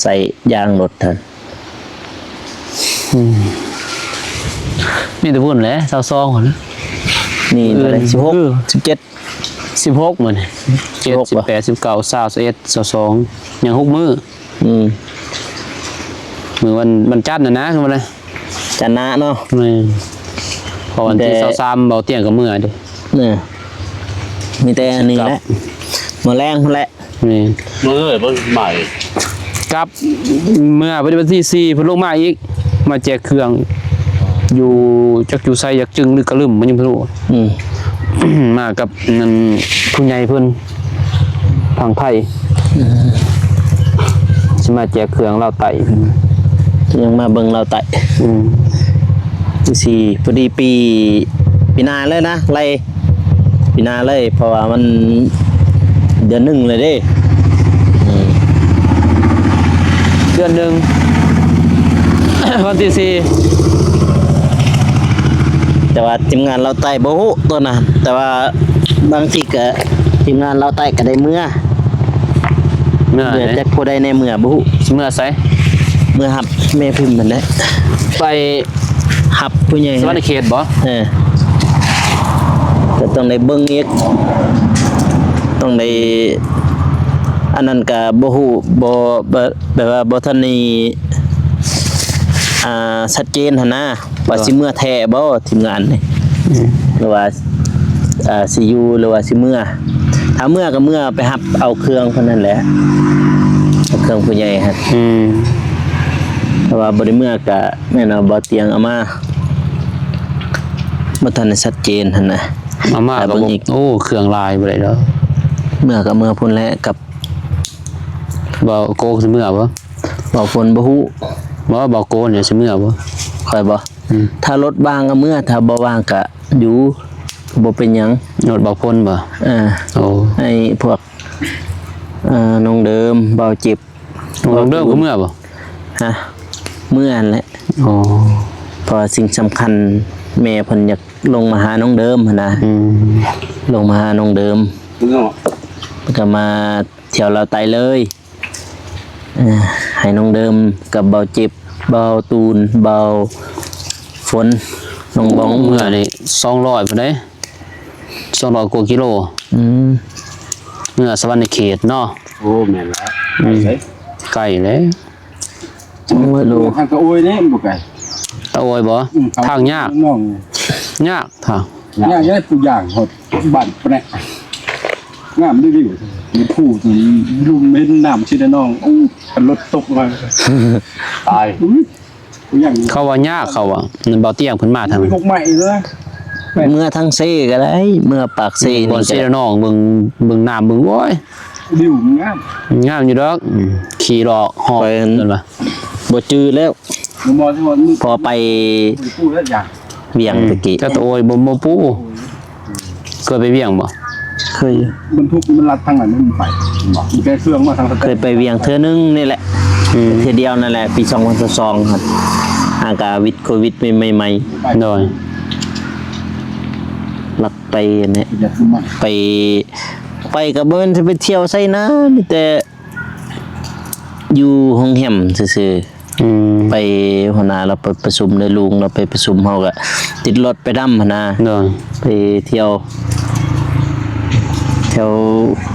ໃສ່ຢາງລົດຫັ້ນ. ອືມ ມີແຕ່ພຸ້ນແຫຼະ ຊາວສອງພຸ້ນນະ. ນີ້ເທົ່າໃດ? ສິບຫົກ ສິບເຈັດ ສິບຫົກມື້ນີ້ ສິບເຈັດ ສິບແປດ ສິບເກົ້າ ຊາວ ຊາວເອັດ ຊາວສອງ ຍັງຫົກມື້. ອືມ ມື້ວັນ ວັນຈັນນະນະ ຄືວ່ານະ ຈັນນະເນາະ. ແມ່ນ ເພາະວັນທີຊາວສາມ ເບົາຕຽງກໍເມືອເດ້. ເອີ ມີແຕ່ອັນນີ້ແຫຼະ ມື້ແລງພຸ້ນແຫຼະ. ແມ່ນ ມື້ເລີຍບໍ່ມາອີກ ກັບເມືອວັນທີສີ່ ເພິ່ນລົງມາອີກ ມາແຈກເຄື່ອງ ຢູ່ ຈັກຢູ່ໃສ ຈັກຈຶງ ຫຼືກະລຶ້ມ ມັນຍັງບໍ່ຮູ້. ອືມ ມາກັບນັ້ນ ຜູ້ໃຫຍ່ເພິ່ນ ຝັ່ງໄທ. ເອີ ຊິມາແຈກເຄື່ອງລາວໃຕ້ ຍັງມາເບິ່ງລາວໃຕ້. ອືມ ຊິພໍດີປີ ປີໜ້າເລີຍນະ ໄລ່ປີໜ້າເລີຍ ເພາະວ່າມັນເດືອນໜຶ່ງເລີຍເດ້. ອືມ ເດືອນໜຶ່ງ ວັນທີສີ່ ແຕ່ວ່າທີມງານລາວໃຕ້ບໍ່ຮູ້ຕົວນະ ແຕ່ວ່າບາງທີກະທີມງານລາວໃຕ້ກະໄດ້ເມືອ. ເມືອ ເມືອໃສ? ຈັກຜູ້ໃດແດ່ເມືອບໍ່ຮູ້. ຊິເມືອໃສ? ເມືອຮັບແມ່ພິມຫັ້ນແຫຼະ ໄປຮັບຜູ້ໃຫຍ່ ສະຫວັນນະເຂດບໍ່? ເອີ ກໍຕ້ອງໄດ້ເບິ່ງອີກ ຕ້ອງໄດ້ ອັນນັ້ນກະບໍ່ຮູ້ ບໍ່ ແບບວ່າບໍ່ທັນໄດ້ ອ່າ ຊັດເຈນຫັ້ນນະ ວ່າຊິເມືອແທ້ບໍ່ທີມງານນີ້ ອືມ ຫຼືວ່າ ເອີ ຊິຢູ່ ຫຼືວ່າຊິເມືອ. ຖ້າເມືອກໍເມືອໄປຮັບເອົາເຄື່ອງເພິ່ນຫັ້ນແຫຼະ ເອົາເຄື່ອງຜູ້ໃຫຍ່ຫັ້ນ. ອືມ ຖ້າວ່າບໍ່ໄດ້ເມືອກໍແມ່ນວ່າບໍ່ຕຽງເອົາມາ ບໍ່ທັນໄດ້ຊັດເຈນຫັ້ນນະ ເອົາມາກໍບໍ່ ໂອ້ ເຄື່ອງຫຼາຍບໍ່ໄດ້ດອກ. ເມືອກໍເມືອພຸ້ນແຫຼະ ກັບ ເບົາໂກຊິເມືອບໍ່? ເບົາຝົນບໍ່ຮູ້ ບໍ່ ເບົາໂກນີ້ຊິເມືອບໍ່? ຂ້ອຍບໍ່? ອືມ ຖ້າລົດວ່າງກໍເມືອ ຖ້າບໍ່ວ່າງກໍຢູ່ ບໍ່ເປັນຫຍັງ. ລົດເບົາຝົນບໍ່? ເອີ ໂອ້ ໃຫ້ພວກ ເອີ ນ້ອງເດີມ ເບົາເຈັບ ນ້ອງເດີມກໍເມືອບໍ່? ຮະ ເມືອຫັ້ນແຫຼະ. ໂອ້ ເພາະວ່າສິ່ງສຳຄັນ ແມ່ເພິ່ນຢາກລົງມາຫານ້ອງເດີມຫັ້ນນະ. ອືມ ລົງມາຫານ້ອງເດີມ ເພິ່ນກໍມາທ່ຽວລາວໃຕ້ເລີຍ. ເອີ ໃຫ້ນ້ອງເດີມກັບເບົາເຈັບ ເບົາຕູນ ເບົາຝົນ ນ້ອງບອງ ເມືອນີ້ສອງຮ້ອຍພຸ້ນເດ້ ສອງຮ້ອຍກວ່າກິໂລ. ອືມ ເມືອສະຫວັນນະເຂດເນາະ. ໂອ້ ແມ່ນແລ້ວ ອືມ ໄກເດ້ ໄກແລ້ວ. ໂອ້ຍ ທາງຕະໂອຍເດ້ ມັນບໍ່ໄກ ຕະໂອຍບໍ່? ອືມ ທາງຍາກ ທາງຍາກ ທາງຍາກ ຍາກ ຜູ້ຍ່າງຮອດບ້ານປະແນະ ງາມເດ້ວິວ ມີພູ ລຸ່ມເຫັນນ້ຳຊີນະນອງ. ໂອ້ ຄັນລົດຕົກມາຕາຍ. ເຂົາວ່າຍາກ ເຂົາວ່າ ນັ້ນເບົາຕຽງເພິ່ນມາທາງນີ້ ເມືອທາງເຊກໍໄດ້ ເມືອປາກເຊນີ້ກໍໄດ້ ເບິ່ງ ເບິ່ງນ້ຳ ເບິ່ງ ໂອ້ຍ ວິວງາມ ງາມຢູ່ດອກ. ອືມ ຂີ່ເລາະຮອບ ຂ້ອຍນັ້ນວ່າ ບໍ່ຈື່ແລ້ວ ບໍ່ ພໍໄປ ບໍ່ໄດ້ປູແລ້ວ ຢາກ ວຽງ ອືມ ແຕ່ກີ້ ແຕ່ໂອຍ ບໍ່ ບໍ່ປູ. ເຄີຍໄປວຽງບໍ່? ເຄີຍຢູ່ ບັນທຸກມັນລັດທາງນັ້ນ ມັນໄປ ມັນແກ່ເຄື່ອງມາທາງ ເຄີຍໄປວຽງເທື່ອໜຶ່ງນີ້ແຫຼະ. ອືມ ເທື່ອດຽວນັ້ນແຫຼະ ປີສອງພັນຊາວສອງຫັ້ນ ຫາກາວິດໂຄວິດໃໝ່ໆ. ໂດຍ ລັດໄປແນະ ໄປ ໄປກໍບໍ່ແມ່ນຊິໄປທ່ຽວໃສນະ ມີແຕ່ ຢູ່ໂຮງແຮມຊື່ໆ. ອືມ ໄປ ຫົວໜ້າລາວໄປປະຊຸມ ແລະ ລຸງລາວໄປປະຊຸມ ເຮົາກໍຕິດລົດໄປນຳຫັ້ນນະ. ໂດຍ ໄປທ່ຽວ ແຖວ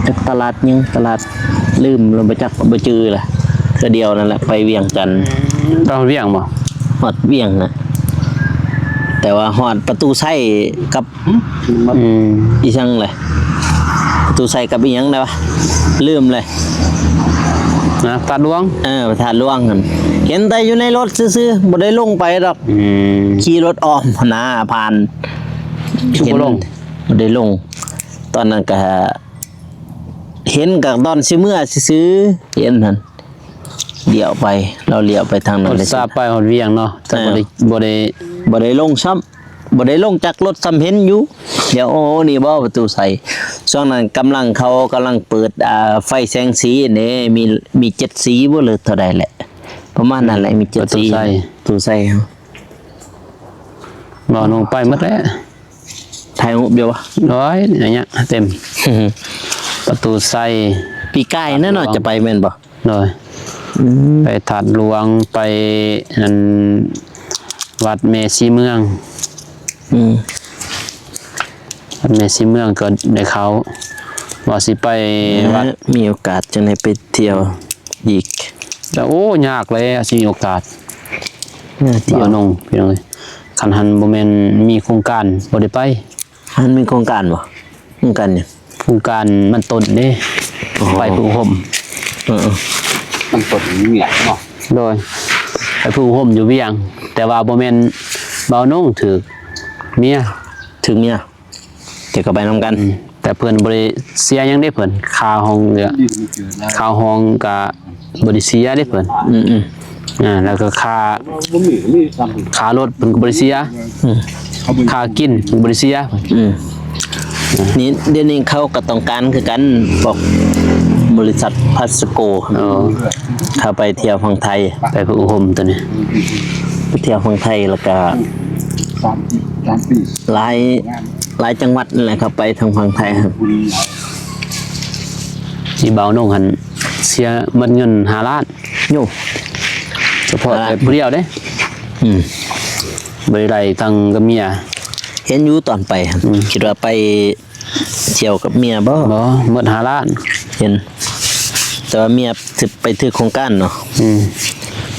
ຈັກຕະຫຼາດຫຍັງ ຕະຫຼາດ ລືມແລ້ວ ບໍ່ຈັກ ບໍ່ຈື່ລະ. ເທື່ອດຽວນັ້ນແຫຼະ ໄປວຽງຈັນ. ໄປຮອດວຽງບໍ່? ຮອດວຽງນະ ແຕ່ວ່າຮອດປະຕູໄຊກັບ ອືມ ອີຫຍັງແຫຼະ ປະຕູໄຊກັບອີຫຍັງແຫຼະວະ ລືມເລີຍນະ. ທາດຫຼວງ ເອີ ພະທາດຫຼວງຫັ້ນ ເຫັນແຕ່ຢູ່ໃນລົດຊື່ໆ ບໍ່ໄດ້ລົງໄປດອກ. ອືມ ຂີ່ລົດອ້ອມຫັ້ນນະ ຜ່ານ ຄືບໍ່ລົງ? ບໍ່ໄດ້ລົງ. ຕອນນັ້ນກະເຫັນກະຕອນຊິເມືອຊື່ໆ ເຫັນຫັ້ນ ລ້ຽວໄປ ລາວລ້ຽວໄປທາງນັ້ນ ອຸດສ່າໄປຮອດວຽງເນາະ ແຕ່ ເອີ ບໍ່ໄດ້ ບໍ່ໄດ້ ບໍ່ໄດ້ລົງຊ້ຳ ບໍ່ໄດ້ລົງຈາກລົດຊ້ຳ ເຫັນຢູ່ ດຽວ ໂອ້ ນີ້ບໍ່ປະຕູໄຊ. ຊ່ວງນັ້ນກຳລັງ ເຂົາກຳລັງເປີດ ອ່າ ໄຟແສງສີເດ້ ມີ ມີເຈັດສີບໍ່ ຫຼືເທົ່າໃດແຫຼະ ປະມານນັ້ນແຫຼະ ມີເຈັດສີ ປະຕູໄຊ ປະຕູໄຊ. ບໍ່ລົງໄປໝົດແລ້ວ ຖ່າຍຮູບຢູ່ບໍ່? ໂອ້ຍ ອັນເນີ້ຍເຕັມ ປະຕູໄຊ ປີກາຍນັ້ນເນາະ ຈະໄປແມ່ນບໍ່? ໂດຍ ອືມ ໄປທາດຫຼວງ ໄປອັນ ວັດແມ່ສີເມືອງ. ອືມ ວັດແມ່ສີເມືອງກໍໄດ້ເຂົ້າ ວ່າຊິໄປ ເອີ ວັດ ມີໂອກາດຈັ່ງໄດ້ໄປທ່ຽວອີກ. ແຕ່ໂອ້ ຍາກແລ້ວຊິມີໂອກາດ ເອີ ທ່ຽວ ບ່າວນົງ ພີ່ນ້ອງເອີຍ. ຄັນຫັ້ນບໍ່ແມ່ນມີໂຄງການ ບໍ່ໄດ້ໄປ. ຫັ້ນມີໂຄງການບໍ່? ໂຄງການຫຍັງ? ໂຄງການມັນຕົ້ນເດ້. ອໍ ໄປຜຶກຫົ່ມ. ເອີໆ ມັນຕົ້ນຢູ່ວຽງເນາະ. ໂດຍ ໄປຜຶກຫົ່ມຢູ່ວຽງ ແຕ່ວ່າບໍ່ແມ່ນບ່າວນົງຖືກເມຍ. ຖືກເມຍ ແຕ່ກໍໄປນຳກັນ. ອືມ ແຕ່ເພິ່ນບໍ່ໄດ້ເສຍຫຍັງເດ້ ເພິ່ນ ຄ່າຫ້ອງເຫຼືອ ຄ່າຫ້ອງກະບໍ່ໄດ້ເສຍເດ້ເພິ່ນ. ອືມໆ ອ່າ ແລ້ວກໍຄ່າ ຄ່າລົດເພິ່ນກໍບໍ່ໄດ້ເສຍ. ອືມ ຄ່າກິນເພິ່ນກໍບໍ່ໄດ້ເສຍ. ອືມ ນີ້ ດຽວນີ້ເຂົາກໍຕ້ອງການຄືກັນ ພວກບໍລິສັດພາສໂກ. ອໍ ເຂົາໄປທ່ຽວຝັ່ງໄທ ໄປຜຶກຫົ່ມຕົວນີ້ ໄປທ່ຽວຝັ່ງໄທ ແລ້ວກໍ ສາມປີ ສາມປີ ຫຼາຍ ຫຼາຍຈັງຫວັດນັ້ນແຫຼະ ເຂົາໄປທາງຝັ່ງໄທຫັ້ນ. ອີ່ບ່າວນົງຫັ້ນເສຍໝົດເງິນຫ້າລ້ານ. ໂຍ ສະເພາະແຕ່ຜູ້ດຽວເດ້. ອືມ ບໍ່ໄດ້ໄດ້ທັງກັບເມຍ. ເຫັນຢູ່ຕອນໄປຫັ້ນ. ອືມ ຄິດວ່າໄປທ່ຽວກັບເມຍບໍ່? ບໍ່ ໝົດຫ້າລ້ານ. ເຫັນ ແຕ່ວ່າເມຍ ໄປຖືກໂຄງການເນາະ. ອືມ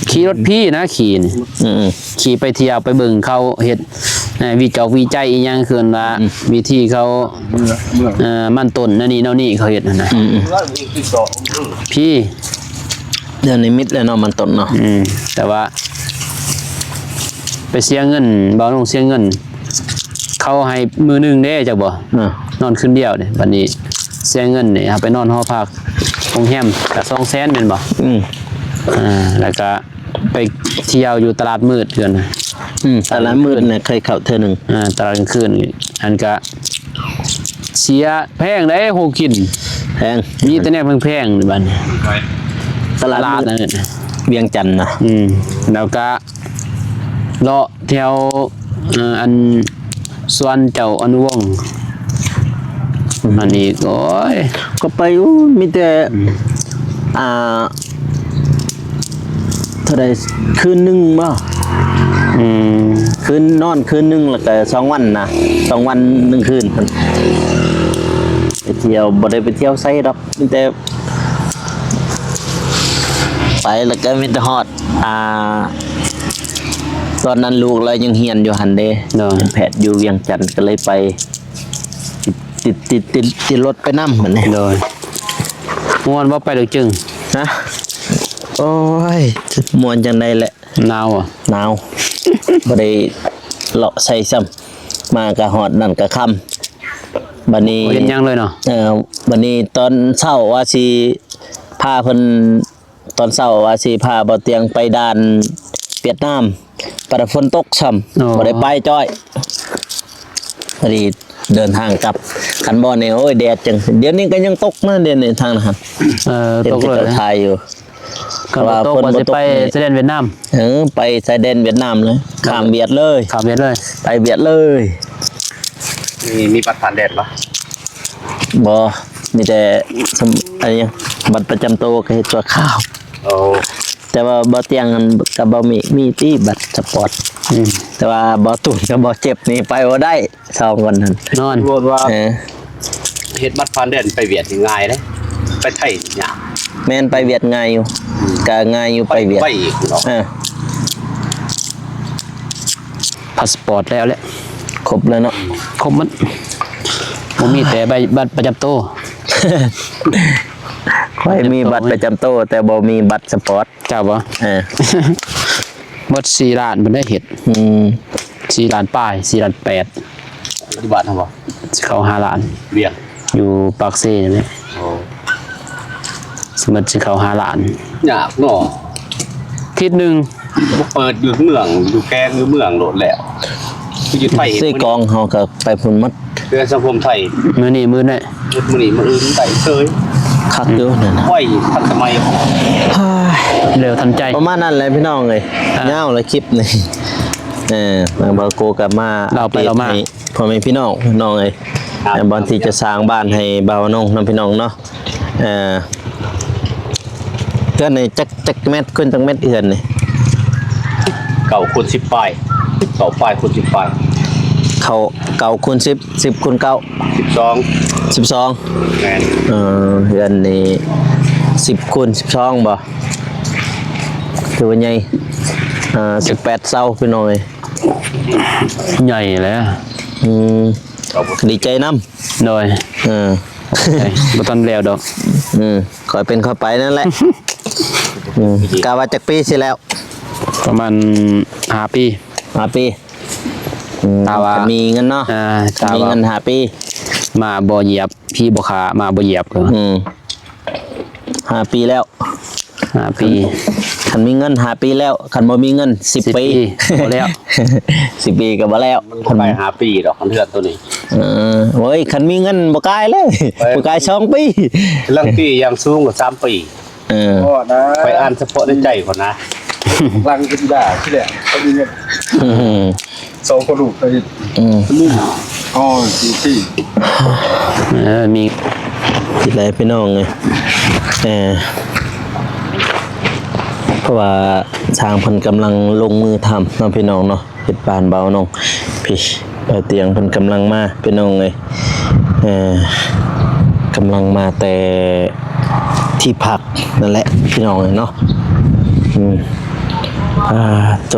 ຂີ່ລົດພີ້ນະ ຂີ່ນີ້. ອືມໆ ຂີ່ໄປທ່ຽວໄປເບິ່ງເຂົາເຮັດ ເອີ ວິຈອກວິໄຈອີ່ຫຍັງ ຄືວ່າ ອືມ ວິທີເຂົາ ເອີ ມັນຕົ້ນແນວນີ້ແນວນີ້ເຂົາເຮັດຫັ້ນນະ. ອືມໆ ພີ້ ດຽວນີ້ມິດແລ້ວເນາະ ມັນຕົ້ນເນາະ. ອືມ ແຕ່ວ່າໄປເສຍເງິນ ບ່າວນົງເສຍເງິນ ເຂົາໃຫ້ມື້ໜຶ່ງເດ້ ຈັກບໍ່? ເອີ ນອນຄືນດຽວເດ້. ບັດນີ້ເສຍເງິນນີ້ ເຮົາໄປນອນຫໍພັກໂຮງແຮມກະສອງແສນແມ່ນບໍ່? ອືມ ອ່າ ແລ້ວກະໄປທ່ຽວຢູ່ຕະຫຼາດມືດເທື່ອນະ. ອືມ ຕະຫຼາດມືດນະ ເຄີຍເຂົ້າເທື່ອໜຶ່ງ. ອ່າ ຕະຫຼາດກາງຄືນ ອັນກະເສຍແພງເດ້ ໂຫ ກິນແພງ ມີແຕ່ແນວແພງໆ ບັດນີ້ ຕະຫຼາດມືດ ຕະຫຼາດ ວຽງຈັນນະ. ອືມ ແລ້ວກະ ເລາະແຖວ ເອີ ອັນສວນເຈົ້າອະນຸວົງ ອັນນີ້ ໂອ້ຍ ກໍໄປ ໂອ້ ມີແຕ່ ອືມ ອ່າ ເທົ່າໃດ ຄືນໜຶ່ງບໍ່? ອືມ ຄືນ ນອນຄືນໜຶ່ງ ແລ້ວກໍສອງວັນນະ ສອງວັນໜຶ່ງຄືນ. ໄປທ່ຽວ ບໍ່ໄດ້ໄປທ່ຽວໃສດອກ ມີແຕ່ ໄປແລ້ວກໍມີແຕ່ຮອດ ອ່າ ຕອນນັ້ນລູກລາວຍັງຮຽນຢູ່ຫັ້ນເດ້. ໂດຍ ຮຽນແພດຢູ່ວຽງຈັນ ກໍເລີຍໄປ ຕິດ ຕິດ ຕິດ ຕິດລົດໄປນຳຫັ້ນເດ້. ໂດຍ ມ່ວນບໍ່ໄປດອກຈຶ່ງ? ຮະ? ໂອ້ຍ ມ່ວນຈັ່ງໃດແຫຼະ ໜາວ ໜາວ ບໍ່ໄດ້ເລາະໃສຊ້ຳ ມາກະຮອດນັ້ນກະຄ່ຳ. ບັດນີ້ ບໍ່ເຮັດຫຍັງເລີຍເນາະ. ເອີ ບັດນີ້ຕອນເຊົ້າວ່າຊິພາເພິ່ນ ຕອນເຊົ້າວ່າຊິພາບ່າວຕຽງໄປດ່ານຫວຽດນາມ ປາດວ່າຝົນຕົກຊ້ຳ. ອໍ ບໍ່ໄດ້ໄປຈ້ອຍ ພໍດີເດີນທາງກັບ. ຄັນບໍ່ນີ້ ໂອ້ຍ ແດດຈັ່ງ ດຽວນີ້ກໍຍັງຕົກນະ ດຽວນີ້ທາງນັ້ນ. ເອີ ຕົກເລີຍ ເຫັນເຂົາຖ່າຍຢູ່. ຄັນບໍ່ຕົກ ວ່າຊິໄປຊາຍແດນຫວຽດນາມ. ເອີ ໄປຊາຍແດນຫວຽດນາມເລີຍ ຂ້າມຫວຽດເລີຍ ຂ້າມຫວຽດເລີຍ ໄປຫວຽດເລີຍ. ມີ ມີບັດຜ່ານແດນບໍ່? ບໍ່ ມີແຕ່ ອັນນີ້ ບັດປະຈຳໂຕກໍເຮັດຊົ່ວຄາວ. ເອີ ໂອ້ ແຕ່ວ່າບໍ່ຕຽງຫັ້ນກໍບໍ່ມີ ມີຕິບັດສະປອດ. ອືມ ແຕ່ວ່າບໍ່ຕູນກັບບໍ່ເຈັບນີ້ໄປບໍ່ໄດ້ ສອງຄົນຫັ້ນ ນອນ ສົມມຸດວ່າ ເອີ ເຮັດບັດຜ່ານແດນໄປຫວຽດນີ້ງ່າຍເດ້ ໄປໄທນີ້ຍາກ. ແມ່ນ ໄປຫວຽດງ່າຍຢູ່ ອືມ ກໍງ່າຍຢູ່ ໄປຫວຽດ ໄປອີກເນາະ. ເອີ ພາສປອດແລ້ວແຫຼະ ຄົບແລ້ວເນາະ ຄົບໝົດ ບໍ່ມີແຕ່ໃບ ບັດປະຈຳໂຕ. ຂ້ອຍມີບັດປະຈຳໂຕ ແຕ່ບໍ່ມີບັດສະປອດ. ເຈົ້າບໍ່? ເອີ ໝົດສີ່ລ້ານພຸ້ນໄດ໋ເຮັດ. ອືມ ສີ່ລ້ານປາຍ ສີ່ລ້ານແປດ. ຢູ່ບ້ານເຮົາບໍ່? ຊິເຂົ້າຫ້າລ້ານ. ວຽງ? ຢູ່ປາກເຊນີ້ແຫຼະ. ໂອ້ ຊິໝົດຊິເຂົ້າຫ້າລ້ານ. ຍາກເນາະ ທິດໜຶ່ງ ບໍ່ເປີດຢູ່ເມືອງ ຢູ່ແຂວງ ຢູ່ເມືອງໂລດແລ້ວ ຄືຢູ່ໄທ ຊື້ກອງເຮົາກໍໄປພຸ້ນໝົດ. ເພື່ອສັງຄົມໄທ ມື້ນີ້ມື້ນີ້ ມື້ນີ້ມື້ອື່ນໄດ້ເຊີຍ ຄັກຢູ່ນັ້ນນະ ໄວທັນສະໄໝ. ເລັວທັນໃຈ ປະມານນັ້ນແຫຼະພີ່ນ້ອງເອີຍ. ອ່າ ຍາວແຫຼະຄລິບນີ້ ເອີ ທາງບ່າວໂກກໍມາເລົ່າໄປເລົ່າມາ ອັບເດດໃຫ້ພໍ່ແມ່ພີ່ນ້ອງ ພີ່ນ້ອງເອີຍ. ອ່າ ບ່ອນທີ່ຈະສ້າງບ້ານໃຫ້ບ່າວນົງເນາະ ພີ່ນ້ອງເນາະ. ເອີ ເຮືອນນີ້ຈັກ ຈັກແມັດຄູນຈັກແມັດເຮືອນນີ້? ເກົ້າຄູນສິບປາຍ ເກົ້າປາຍຄູນສິບປາຍ. ເກົ້າ ເກົ້າຄູນສິບ ສິບຄູນເກົ້າ ສິບສອງ ສິບສອງ. ແມ່ນ ເອີ ເຮືອນນີ້ສິບຄູນສິບສອງບໍ່? ຖືວ່າໃຫຍ່ ເອີ ສິບແປດເສົາພີ່ນ້ອງເອີຍ. ໃຫຍ່ແຫຼະ. ອືມ ດີໃຈນຳ. ໂດຍ ເອີ ບໍ່ທັນແລ້ວດອກ. ອືມ ຄ່ອຍເປັນຄ່ອຍໄປນັ້ນແຫຼະ. ອືມ ກະວ່າຈັກປີຊິແລ້ວ? ປະມານຫ້າປີ. ຫ້າປີ ອືມ ຖ້າວ່າມີເງິນເນາະ. ອ່າ ຖ້າມີເງິນຫ້າປີ ໝາບໍ່ຢຽບ ຜີບໍ່ຂ້າ ໝາບໍ່ຢຽບ. ອືມ ຫ້າປີແລ້ວ ຫ້າປີ. ຄັນມີເງິນຫ້າປີແລ້ວ ຄັນບໍ່ມີເງິນສິບປີ ສິບປີບໍ່ແລ້ວ. ສິບປີກໍບໍ່ແລ້ວ ມັນບໍ່ໄດ້ຫ້າປີດອກ ຄັນເຮືອນໂຕນີ້. ເອີ ໂອ້ຍ ຄັນມີເງິນບໍ່ກາຍເລີຍ ບໍ່ກາຍສອງປີ. ລັງປີຢ່າງສູງກໍສາມປີ. ເອີ ພໍນະ ຂ້ອຍອ່ານສະເພາະໃນໃຈຂ້ອຍນະ. ລັງກິນຢາທີ່ແຫຼະ ບໍ່ມີເງິນ. ສອງພໍ່ລູກໄປເຮັດ ອືມ ອໍ ຊິ ເອີ ມີ ຊິໄດ້ພີ່ນ້ອງເອີຍ. ເອີ ເພາະວ່າຊ່າງເພິ່ນກຳລັງລົງມືທຳເນາະ ພີ່ນ້ອງເນາະ ເຮັດບ້ານບ່າວນົງ. ພີ່ ບ່າວຕຽງເພິ່ນກຳລັງມາ ພີ່ນ້ອງເອີຍ. ເອີ ກຳລັງມາແຕ່ທີ່ພັກນັ້ນແຫຼະ ພີ່ນ້ອງເອີຍເນາະ. ອືມ ອ່າ ໂຕ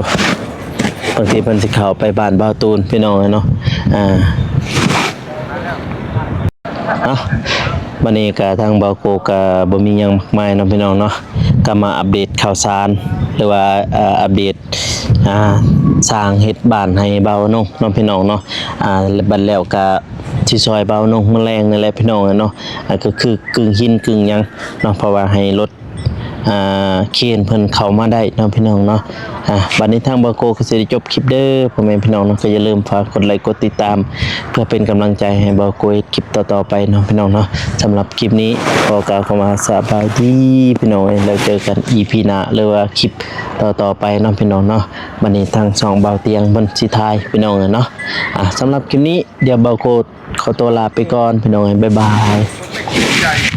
ບາງທີເພິ່ນຊິເຂົ້າໄປບ້ານບ່າວຕູນ ພີ່ນ້ອງເອີຍເນາະ. ອ່າ ເອົາ ບັດນີ້ກະທາງບ່າວໂກກະບໍ່ມີຫຍັງມາກມາຍເນາະ ພີ່ນ້ອງເນາະ. ກະມາອັບເດດຂ່າວສານ ຫຼືວ່າ ເອີ ອັບເດດ ອ່າ ສ້າງເຮັດບ້ານໃຫ້ບ່າວນົງເນາະ ພີ່ນ້ອງເນາະ. ອ່າ ບັດແລ້ວກະຊິຊ່ອຍບ່າວນົງມື້ແລງນີ້ແຫຼະ ພີ່ນ້ອງເອີຍເນາະ. ອ່າ ກໍຄືກຶ່ງຫີນກຶ່ງຫຍັງເນາະ ເພາະວ່າໃຫ້ລົດ ອ່າ ເຄນເພິ່ນເຂົ້າມາໄດ້ເນາະ ພີ່ນ້ອງເນາະ. ອ່າ ບັດນີ້ທາງບ່າວໂກກໍຊິໄດ້ຈົບຄລິບເດີ ພໍ່ແມ່ພີ່ນ້ອງເນາະ. ກໍຢ່າລືມຝາກກົດໄລກົດຕິດຕາມ ເພື່ອເປັນກຳລັງໃຈໃຫ້ບ່າວໂກເຮັດຄລິບຕໍ່ໆໄປເນາະ ພີ່ນ້ອງເນາະ. ສຳລັບຄລິບນີ້ຂໍກ່າວຄຳວ່າສະບາຍດີ ພີ່ນ້ອງເອີຍ ແລ້ວເຈີກັນອີພີໜ້າ ຫຼືວ່າຄລິບຕໍ່ໆໄປເນາະ ພີ່ນ້ອງເນາະ. ບັດນີ້ທາງຊ່ອງບ່າວຕຽງເພິ່ນຊິຖ່າຍ ພີ່ນ້ອງເອີຍເນາະ. ອ່າ ສຳລັບຄລິບນີ້ ດຽວບ່າວໂກຂໍຕົວລາໄປກ່ອນ ພີ່ນ້ອງເອີຍ ບາຍບາຍ.